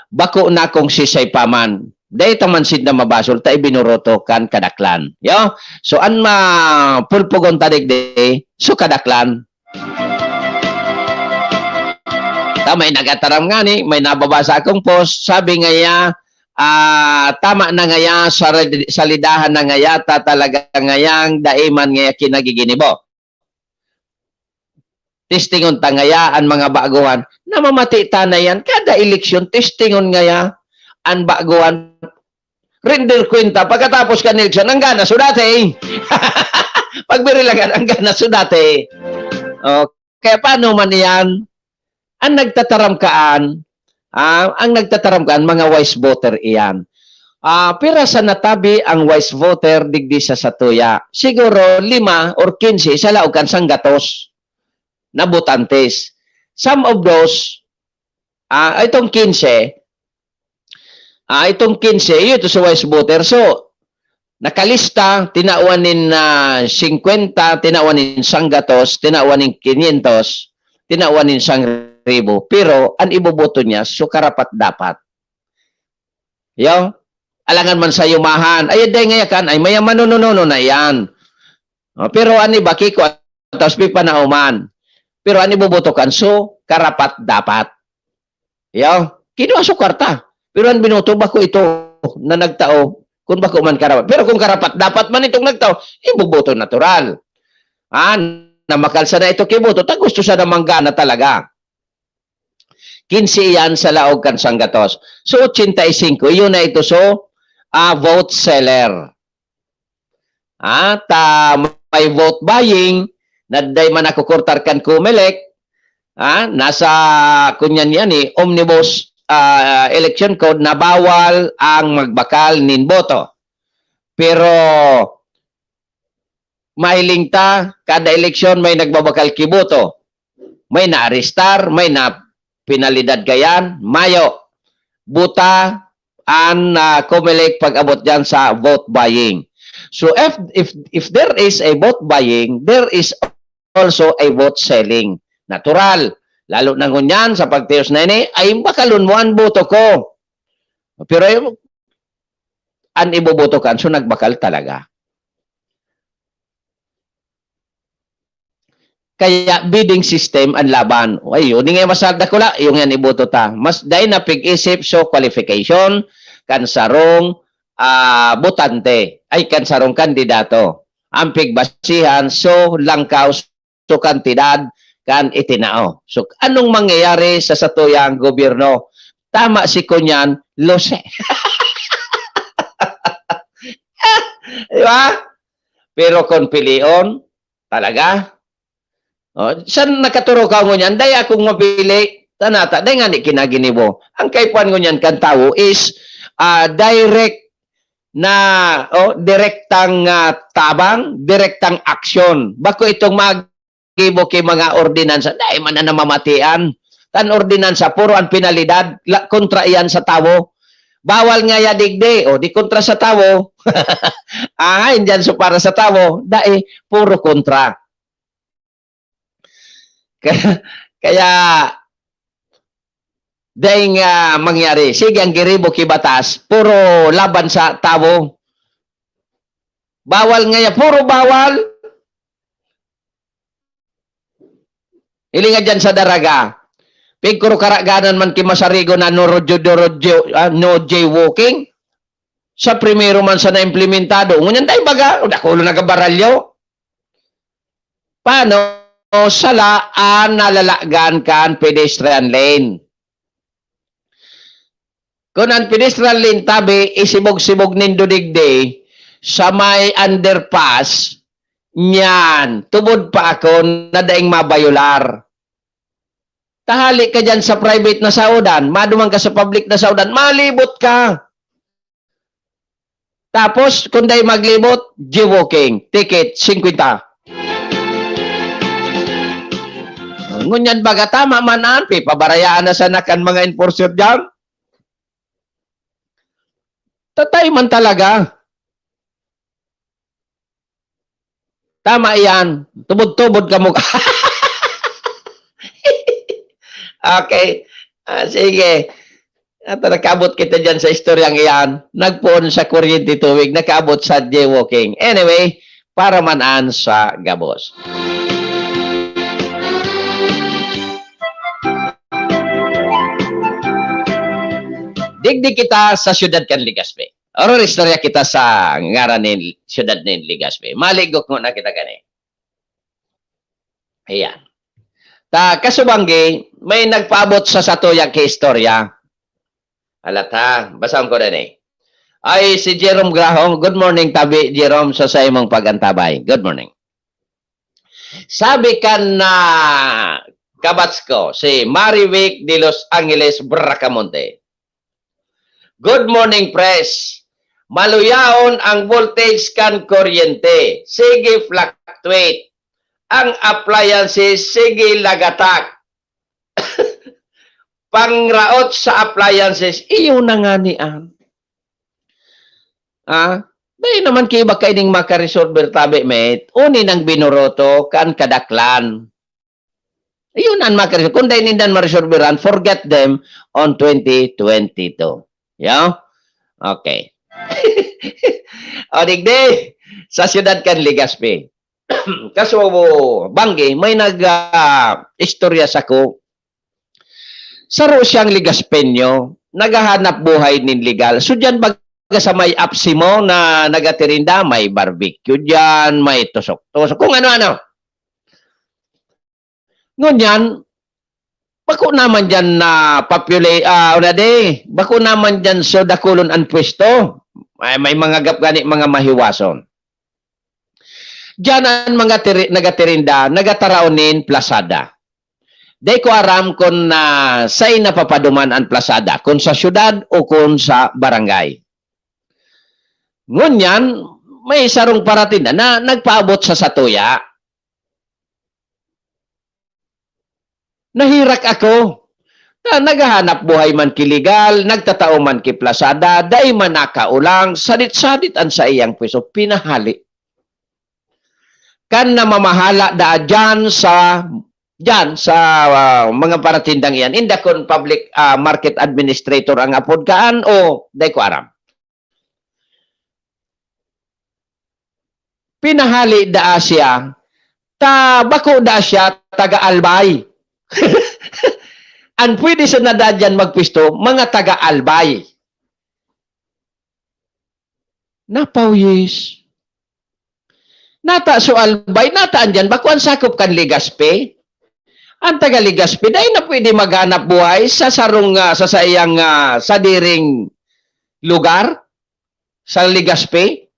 bako na kung sisay pa man. Dai ta man sinda mabasol, ta ibinuroto kan kadaklan. Yo? So, an mapulpugon ta digdi, so kadaklan. Ta may nagataram ngani, may nababasa akong post, sabi ngaya, ah, tama na ngaya, sa, salidahan na ngaya, ta talaga ngayang dai man ngaya kinagiginibo. Testingon ta ngaya an mga baguhan. Namamati ta na yan. Kada eleksyon, testingon ngaya an baguhan. Render kwenta. Pagkatapos kan eleksyon, ang gana so dati. Pagbirilagan, ang gana so dati. Okay, paano man yan? Ang nagtataram kaan, ah, ang nagtataram kaan, mga wise voter iyan. Ah, pira sa natabi ang wise voter digdi sa satuya? Siguro lima or kinse sa laog kan sanggatos na botantes. Some of those, ah, itong kinse, ah, itong kinse, iyo ito sa wise voter. So, nakalista, tinawan nin, ah, singkwenta, tinawan nin sanggatos, tinawan nin kinyentos, tinawan nin sangribo. Pero, an iboboto niya, so karapat-dapat. Yo? Alangan man sa yumahan, ay, dai ngaya kan, ay, maya manununono na iyan. Oh, pero an iba, kiko, tapos may panauman. Pero an iboboto kan, so, karapat-dapat. Yo? Kinua so karta. Pero an binoto, bako ito na nagtao, kung bako man karapat. Pero kung karapat-dapat man itong nagtao, iboboto natural. Ah, na makalsa na ito kiboto, ta gusto siya na manggana talaga. Kinse iyan sa laog kan sanggatos. So, ochenta y cinco, iyon na ito so, ah, vote seller. Ah, ta may vote buying, na dai man nakukurtar kan Comelec, ah, nasa, kunyan yan eh, omnibus, ah, election code na bawal ang magbakal nin boto. Pero, mahiling ta, kada eleksyon may nagbabakal ki boto. May naarestar, may na penalidad kayan, mayo. Buta an, ah, Comelec pag-abot diyan sa vote buying. So if, if, if there is a vote buying, there is also a vote selling. Natural. Lalo na ngunyan sa pagtiyos na ini, ay bakalon mo an boto ko. Pero ay, an iboboto kan, so nagbakal talaga. Kaya bidding system an laban. Ay, yun nga mas dakula, yung yan iboto ta. Mas dai na pig-isip so qualification kan sarong, ah, botante, ay kan sarong kandidato. Ampig basihan, so, langkaw, so, kantidad kan itinao. So, anong mangyayari sa satuyang gobyerno? Tama si Kunyan, lose. Di ba? Pero kung pilion, talaga, oh, saan nakaturok ka ngunyan? Dai akong mapili. Tanata, dai nga ni kinaginibo. Ang kaipuhan ngunyan kan tawo is, ah, direct na, oh, direktang, ah, tabang, direktang aksyon. Bako itong magibo ki mga ordinansa. Dai man na namamatian. Tan ordinansa, puro ang penalidad, la-, kontra iyan sa tawo. Bawal nga ya digdi, o di kontra sa tawo. Ah, indiyan so para sa tawo, dai, puro kontra. Kaya, kaya, dai nga mangyari. Sige, ang giribo ki batas, puro laban sa tawo. Bawal nga ya, puro bawal. Hilinga dyan sa Daraga. Pigkuro karaganan man ki masarigo na no rodyo, do rodyo, ah, no jaywalking. Sa primero man sa naimplementado. Ngunyan dai baga, dakulo nagabaralyo. Paano? Sala an nalalagan kan pedestrian lane. Kun an pedestrian lane tabi, isibog-sibog nindo digdi sa may underpass, nyan, tubod pa ako na daing mabayular. Tahali ka dyan sa private na saodan, maduman ka sa public na saodan, malibot ka. Tapos, kung dai maglibot, jaywalking, ticket, singkwenta. Ngunyan baga tama man an, pipabarayaan na sana kan mga enforcer dyan. Tatay man talaga. Tama iyan. Tubod-tubod kamo. Okay. Ah, sige. At nakaabot kita dyan sa istoryang iyan. Nagpoon sa kuryente tubig, nakaabot sa jaywalking. Anyway, para man an sa gabos. Digdi kita sa siyudad kan Legazpi. Oro istorya kita sa ngaran nin siyudad nin Legazpi. Maligok ngona kita kani. Ayan. Ta, kasubanggi, may nagpaabot sa satuya ki istorya. Alat ha, basahon ko na ni. Ay, si Jerome Grahong. Good morning, tabi, Jerome, sa saimong pag-antabay. Good morning. Sabi kan, ah, kabats ko, si Marivic de Los Angeles Bracamonte. Good morning, Pres. Maluyaon ang voltage kan kuryente. Sige, fluctuate. Ang appliances, sige, lagatak. Pangraot sa appliances, iyo na nga ni an. Ah, dai naman ki iba kaining makaresolver tabi, mate. Uni nang binoroto kan kadaklan. Iyon an makaresolver. Kung dai nindan maresolveran, forget them on twenty twenty-two. Yeah? Okay. O, digdi, sa siyudad kan Legazpi. Kaso, banggi, may nag, ah, istorya sako. Saro siyang Legazpeño, naghahanap buhay nin legal. So, diyan baga sa may apsimo na nagatirinda, may barbecue diyan, may tusok-tusok, kung ano-ano. Ngunyan, bako naman diyan na popula-, ah, una di, bako naman diyan so dakulon an pwesto. May, may mga gap gani, mga mahiwason. Diyan an mga tiri-, nagatirinda, nagataraon nin plasada. Dai ko aram kun, ah, saen napapaduman an plasada, kun sa syudad o kun sa barangay. Ngunyan, may sarong paratinda na nagpaabot sa satuya. Nahirak ako. Ta naghahanap buhay man ki legal, nagtatao man ki plasada, dai man nakaulang, sadit-sadit an saiyang pwesto, pinahali. Kan namamahala daa diyan sa, diyan sa, ah, mga paratindang iyan. Inda kun public, ah, market administrator ang apod kaan o dai ko aram. Pinahali daa siya, ta bako daa siya taga Albay. An pwede sana daa diyan magpwesto, mga taga Albay. Napawis. Nata so Albay, nata andiyan, bako an sakop kan Legazpi. Ang taga Legazpi, dai na pwede maghanap buhay sa sarong, ah, sa saiyang, ah, sadiring lugar, sa Legazpi.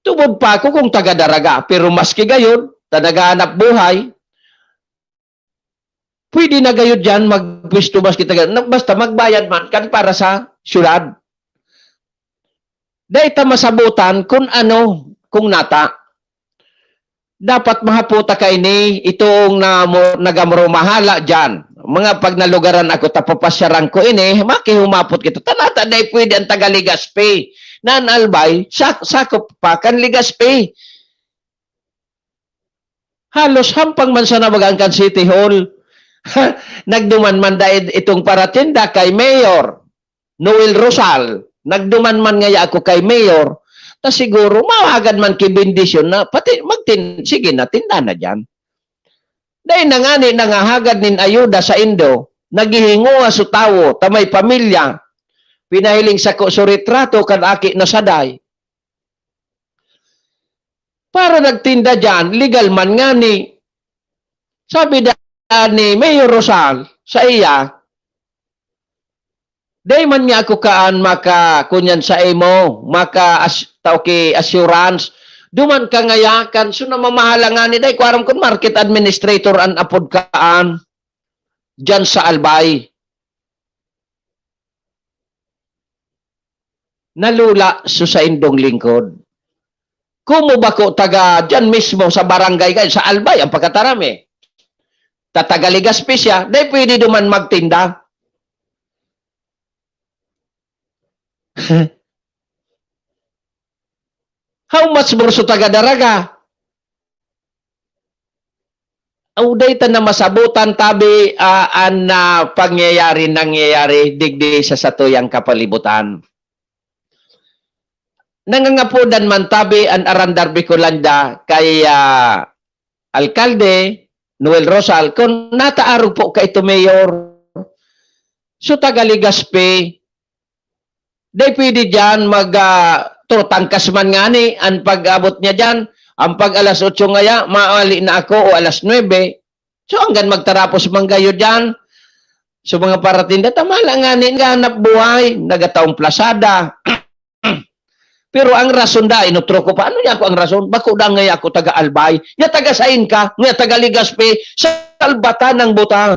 Tubod pa ako kung taga Daraga, pero maski gayon, ta naghahanap buhay, pwede na gayud diyan magpwesto maski taga, na, basta magbayad man kan para sa syudad. Dai ta masabotan kun ano, kung nata. Dapat mahapota kaini, itong na mo, nagamaromahala diyan. Mga pag nalugaran ako, tapapasyaran ko ini, makihumapot kita. Ta nata dai pwede ang taga Legazpi. Na an Albay, sa-, sakop pa kan Legazpi. Halos hampang man sa nabagaan kan City Hall. Nagduman man dai itong paratinda kay Mayor Noel Rosal. Nagduman man ngaya ako kay Mayor. Ta siguro, mahagad man ki bendisyon na, pati magtin-, sige na, tinda na diyan. Dai na ngani nangahagad nin ayuda saindo, naghihingowa so tawo, ta may pamilya, pinahiling sako so retrato kan aki na saday. Para nagtinda diyan, legal man ngani. Sabi da ni Mayor Rosal sa iya, "Dai man niya ako kaan maka, kunyan sa imo, maka as-, tao ki assurance. Duman ka ngaya kan, so namamahala ngani, dai ko aram kun market administrator an apod kaan diyan sa Albay." Nalula so saindong lingkod. Komo bako taga diyan mismo sa barangay, kay sa Albay ang pagkataram, eh. Ta taga Legazpi siya, dai pwede duman magtinda. How much more so taga Daraga? Uday ta na masabotan tabi, ah, an, ah, pangyayari, nangyayari digdi sa satuyang kapalibutan. Nangangapodan man tabi an Arandar Bicolanda kay, ah, Alkalde Noel Rosal kun nata arog po kaito, Mayor. So, taga Legazpi, dai pwede diyan mag, ah, to, tangkas man ngani an pag-abot niya diyan. Ang pag alas otso ngaya, maali na ako o alas nuebe. So, hanggang magtarapos man gayo diyan. So, mga paratinda, tama lang ngani, naghahanap buhay, nagataong plasada. Pero ang rason da, inutro ko pa, ano niya ako ang rason? Bako da ngaya ako taga Albay, nga taga sain ka, nga taga Legazpi, salbatan ang buta.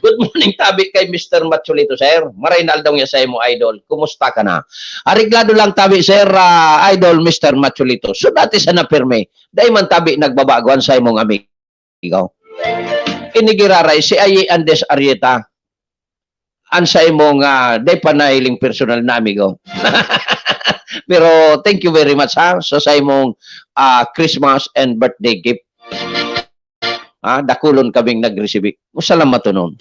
Good morning, tabi kay Mister Macholito, sir. Maray na aldaw niya sa imo, idol. Kumusta ka na? Areglado lang, tabi, sir, ah, idol, Mister Macholito. So, dati sana pirmi. Dai man tabi nagbabago an sa imong amigo. Ini giraray, si Ayi Andes Arieta. An sa imong, ah, dai pa nahiling personal na amigo. Pero thank you very much, ha, sa, sa imong, ah, Christmas and birthday gift. Ha, dakulon kaming nagresibi. Masalamatonon.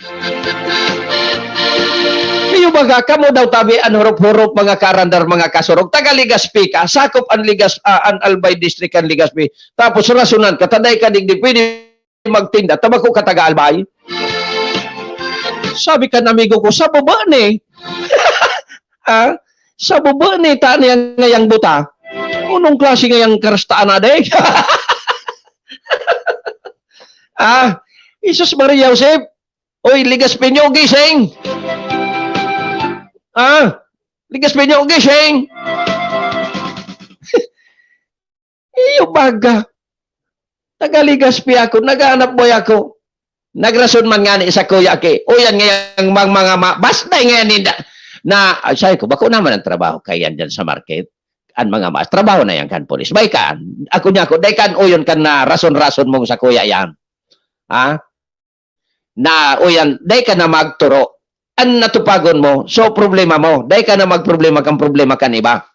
Iyo baga, kamo daw tabi an hurop-hurop, mga karandar, mga kasurog. Taga Legazpi ka, sakop an Legas-, ah, an Albay District kan Legazpi. Tapos rasonan ka, ta dai ka digdi pwede magtinda, ta bako ka taga Albay. Sabi kan amigo ko, "Sa baba ni." Ah, "Sa baba ni, ta niya ngayang buta. Unong klase ngayang karastaan na, day?" Ah, Jesus Maria Joseph. Oy, Legazpino, gising! Ah, Legazpino, gising! Iyo baga. Taga Legazpi ako, naghahanap buhay ako. Nagrason man ngani sa kuya ki, "Uyan ngayang mang-, mga ma-, basta ngayon ninda." Na, ay, sabi ko, "Bako naman ang trabaho kaiyan dyan sa market. An mga maas, trabaho na yan kan pulis. Bay kan, ako niya ako, dai kan uyon kan na rason-rason mong sa kuya yan. Ha? Na, uyan, dai ka na magturo. An natupagon mo, so problema mo. Dai ka na magproblema kan problema kan iba."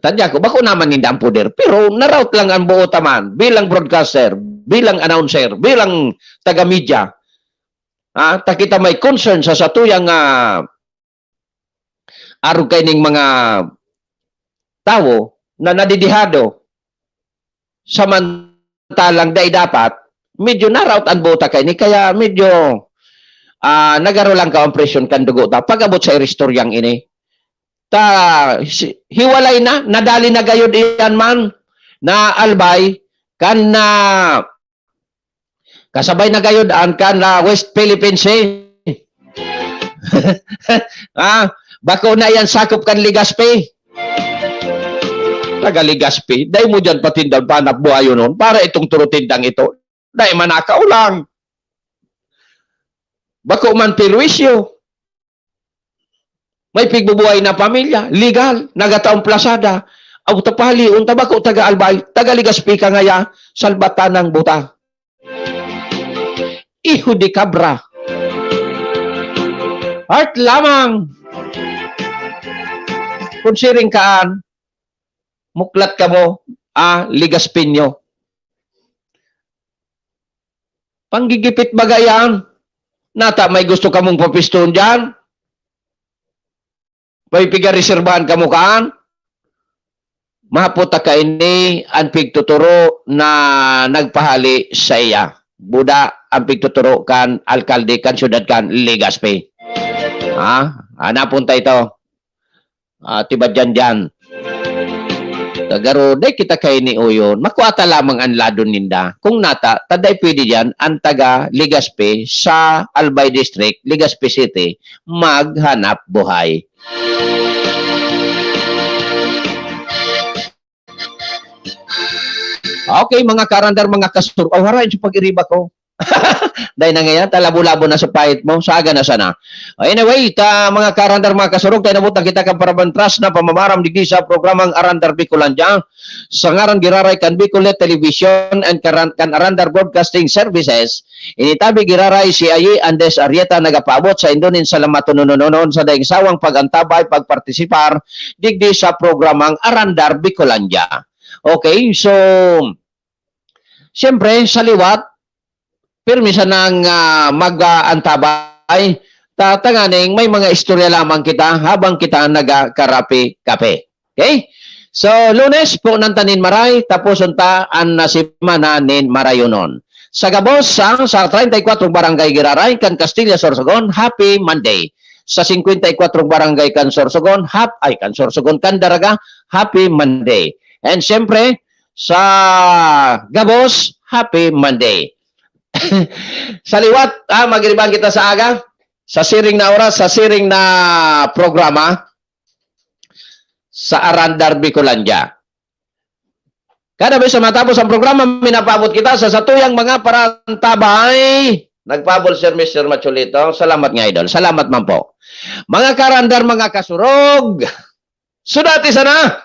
Tanya ko, bako naman ninda ang poder. Pero naraot lang ang buo taman, bilang broadcaster, bilang announcer, bilang taga-media. Ha? Ta kita may concern sa satuyang, ah, arog kaining mga tawo na nadidihado, samantalang dai dapat, medyo naraot an buta kaini, kaya medyo, ah, nagaro lang ka ang presyon kan dugo ta pag-abot sa iristoryang ini. ta, si, hiwalay na, nadali na gayod iyan man na Albay, kan na kasabay na gayod an kan na West Philippine Sea. Ah, bako na yan sakop kan Legazpi. Taga Legazpi, dai mo diyan patindahan panap buhayonon para itong turutindang ito. Dai manakaw lang. Bako man perwisyo. May pigbubuhay na pamilya, legal, nagataong plasada. Aw, tapali, unta bako taga Albay, taga Legazpi ka ngaya, salbatan ng buta. Hijo de cabra. Heart lamang. Kung siring kaan, muklat kamo, ah, Legaspinyo. Panggigipit baga yan. Nata may gusto kamong papiston diyan? May pigareserbahan kamo kaan? Mahapot ta kaini an pigtuturo na nagpahali saiya. Buda an pigtuturo kan alkalde kan syudad kan Legazpi. Ha? Hanapon ta ito. Ah, tiba diyan, diyan. Garo, dai kita kaini oyon. Makua ta lamang an lado ninda. Kung nata, ta dai pwede diyan an taga Legazpi sa Albay District, Legazpi City, maghanap buhay. Okay, mga karandar, mga kasur-, oh, haray, sa pag-iriba ko. Dai na ngayon, talabo-labo na sa pahit mo, saga na sana. Anyway, ta, mga karandar, mga kasurog, tayo nabutan kita kan parabantras na pamamaram digdi sa programang Arandar Bicolandia. Sa ngaran giraray kan Bicolnet Television and karan-, kan Arandar Broadcasting Services, initabi giraray si Ayi Andes Arrieta nagapaabot sa indo nin salamaton nonononon sa daing sawang pag-antabay, pagpartisipar digdi sa programang Arandar Bicolandia. Okay, so, siyempre, sa liwat, pirmi sanang, ah, mag-, ah, antabay. Ta-, tanganing may mga istorya lamang kita habang kita nagakarape-kape. Okay? So, Lunes, punan ta nin maray, tapos unta an, ah, semana nin marayonon. Sa gabos, sa, sa treinta y cuatro barangay giraray kan Castilla, Sorsogon, Happy Monday. Sa cincuenta y cuatro barangay kan Sorsogon, hap-, ay, kan Sorsogon, kan Daraga, Happy Monday. And siyempre, sa gabos, Happy Monday. Sa liwat, ah, mag-iribahan kita sa aga, sa siring na oras, sa siring na programa, sa Arandar Bicolandia. Kada beses matapos ang programa, minapaabot kita sa satuyang mga parantabay. Nagpabol, Sir Mister Macholito. Salamat nga, idol. Salamat man po. Mga karandar, mga kasurog, sudati sana!